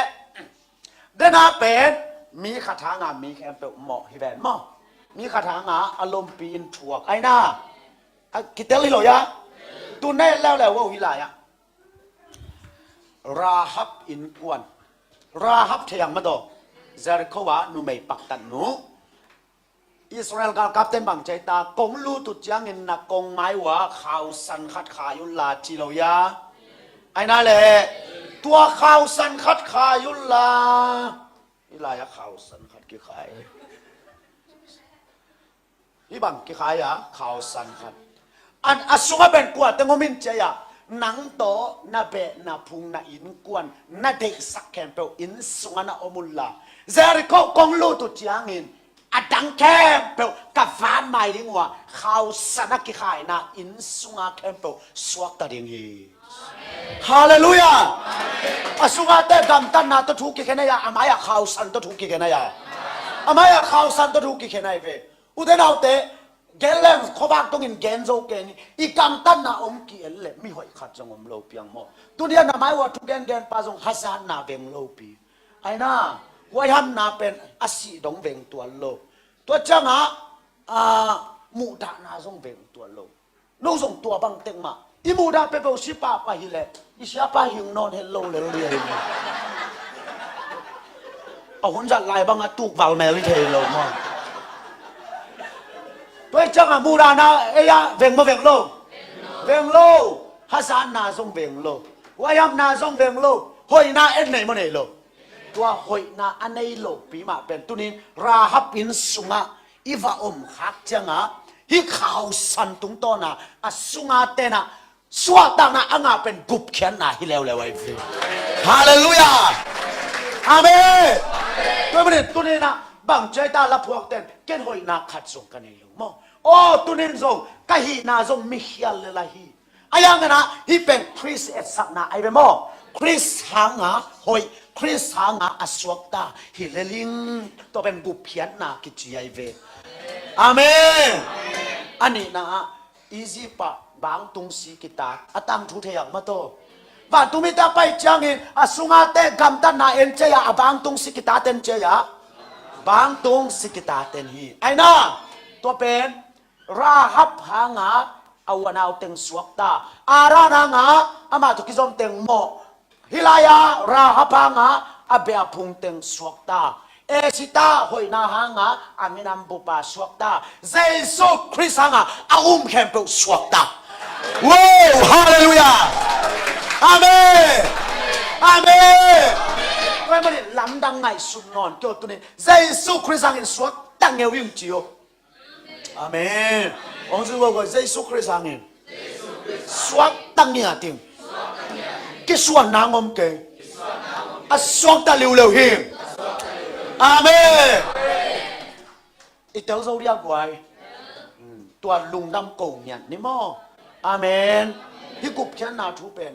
Dena pen mi khat hanga mi khempeuh mawh hi ven maw? Mi khat hanga a lompi in thuak ai na. A kitel hi lo ya. Tun na et leuleu uh hi lai ah. Rahab innkuan. Rahab thei ang madaw. Jericho ah numei paktat nu. Israel galkapten bang ci ai ta, kong lut uh ciangin na kong mai uh ah khausan khat khai unla ci lo ia. Aina le tua khausan khat khai unla. Hi lai ah khausan khat kikhai. Hih bang kikhai a khausan khat. An a sungah pen kua teng om in ci ai ah, nang tawh na beh na phung na innkuan na deihsak khempeuh inn sungah na om unla. Jericho kong lut uh ciangin a dang khempeuh ka van mai ding uh a, khausan a kikhaina inn sungah khempeuh suakta ding hi. Halleluiah. A sungah te gamtatna tawh thu kikhen ai a, a mai ah khausan tawh thu kikhen ai a. A mai ah khausan tawh thu kikhen ai ve. Ute naute, gen leng khuavak dongin gen zo kei ni. I gamtatna om ki-el le mi hoih khat zong om lo piang maw? Tuni a na mai uh a thu gengen pa zong hazatna veng lopi. Aina, huaihamna pen a sih dong veng tuan lo. Tua ciangah, a, muhdahna zong veng tuan lo. No zong tua bang tek mah. I muhdah peuhpeuh sipa pah hileh i siapa hing nawn het lo lel liai. A hun zat lai bangah tukval mel hi thei lo maw? Tua hi ciangah muhdahna ei ah veng maw veng lo? Veng lo. Hazatna zong veng lo. Huaihamna zong veng lo. Hoihna en nei maw nei lo? Tua hoihna a nei lopi mah pen tunin Rahab inn sungah i va om khak ciangah Hih khausan tungtawna a sunga tenah suahtakna a ngah pen gupkhiatna hi leuleu ahi ve. Halleluiah. Amen. Tua manin tuninah bang ciaita laphuakten ken hoihna khat zong ka nei lo maw? Aw, tunin zong ka hihna zong mikhial lela hi. A yanganah hih pen Khrist etsakna ahi ve maw? Khrist hanga hoih, Khrist hanga a suakta hi leling, tua pen gupkhiatna kici ahi ve. Amen. A nihna ah Egypt ah bangtung si kitat a tangthu thei ah mataw. Vantung mite a pai ciangin a sungate gamtatna en cia a bangtung si kitat en cia bangtung si kitat en hi. Aina tua pen Rahab hanga a uanau teng suakta, Aran hanga amah tawh kizom teng mawh. Hih lai-a Rahab hanga a beh a phung teng suakta, Esita hoihna hanga a minam bupa suakta, Jesu Khrist hanga a um khempeuh suakta. Wow, halleluiah. Amen. Amen. Tua ahih manin lamdang ngaihsun nawn kei uh, tunin Jesu Khrist hangin suakta ngeu ing ci uh. Amen. Hong zui kua, Jesu Khrist hangin suakta ngiat ing. Kisuanna ngom kei. A suakta liuleu hi. Amen. I tel zo dia guai. Tua lungdam ko ngiat ni maw? Amen. Hih gupkhiatna thu pen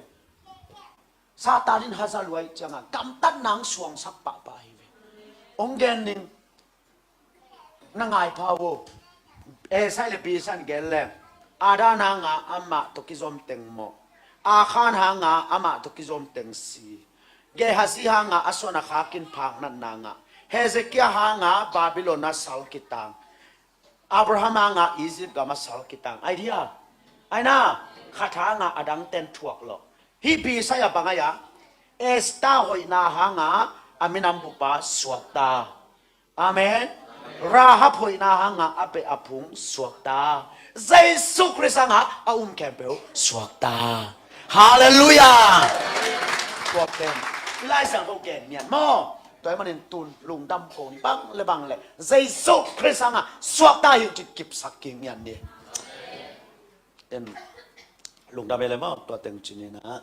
Satan in haza luai cianga gamtatna ang suangsak pahpah hi ve. Hong gen ning. Na ngaipha uh. Esai le Pisan gen le, Adan hanga amah tawh kizom teng mawh, Akhan hanga amah tawh kizom teng si, Gehazi hanga a suan a khakin phak natna ngah, Hezekiah hanga Babylon a sal kitang, Abraham hanga Egypt gam a sal kitang. Ai dia? Aina khat hanga a dangten thuak lawh. Hih Isaiah bang ai-a, Esther hoihna hanga a minam bupa suakta. Amen. Rahab hoihna hanga a beh a phung suakta. Jesu Khrist hanga a um khempeuh suakta. Halleluiah. Tua pen i Lai Siangtho gen nian maw? Tua ahih manin tun lungdam ko ni, bang le bang le Jesu Khrist hanga suakta hi uh ci kipsak kik nian ni. En, lungdam ei le maw, tua teng ci ni na.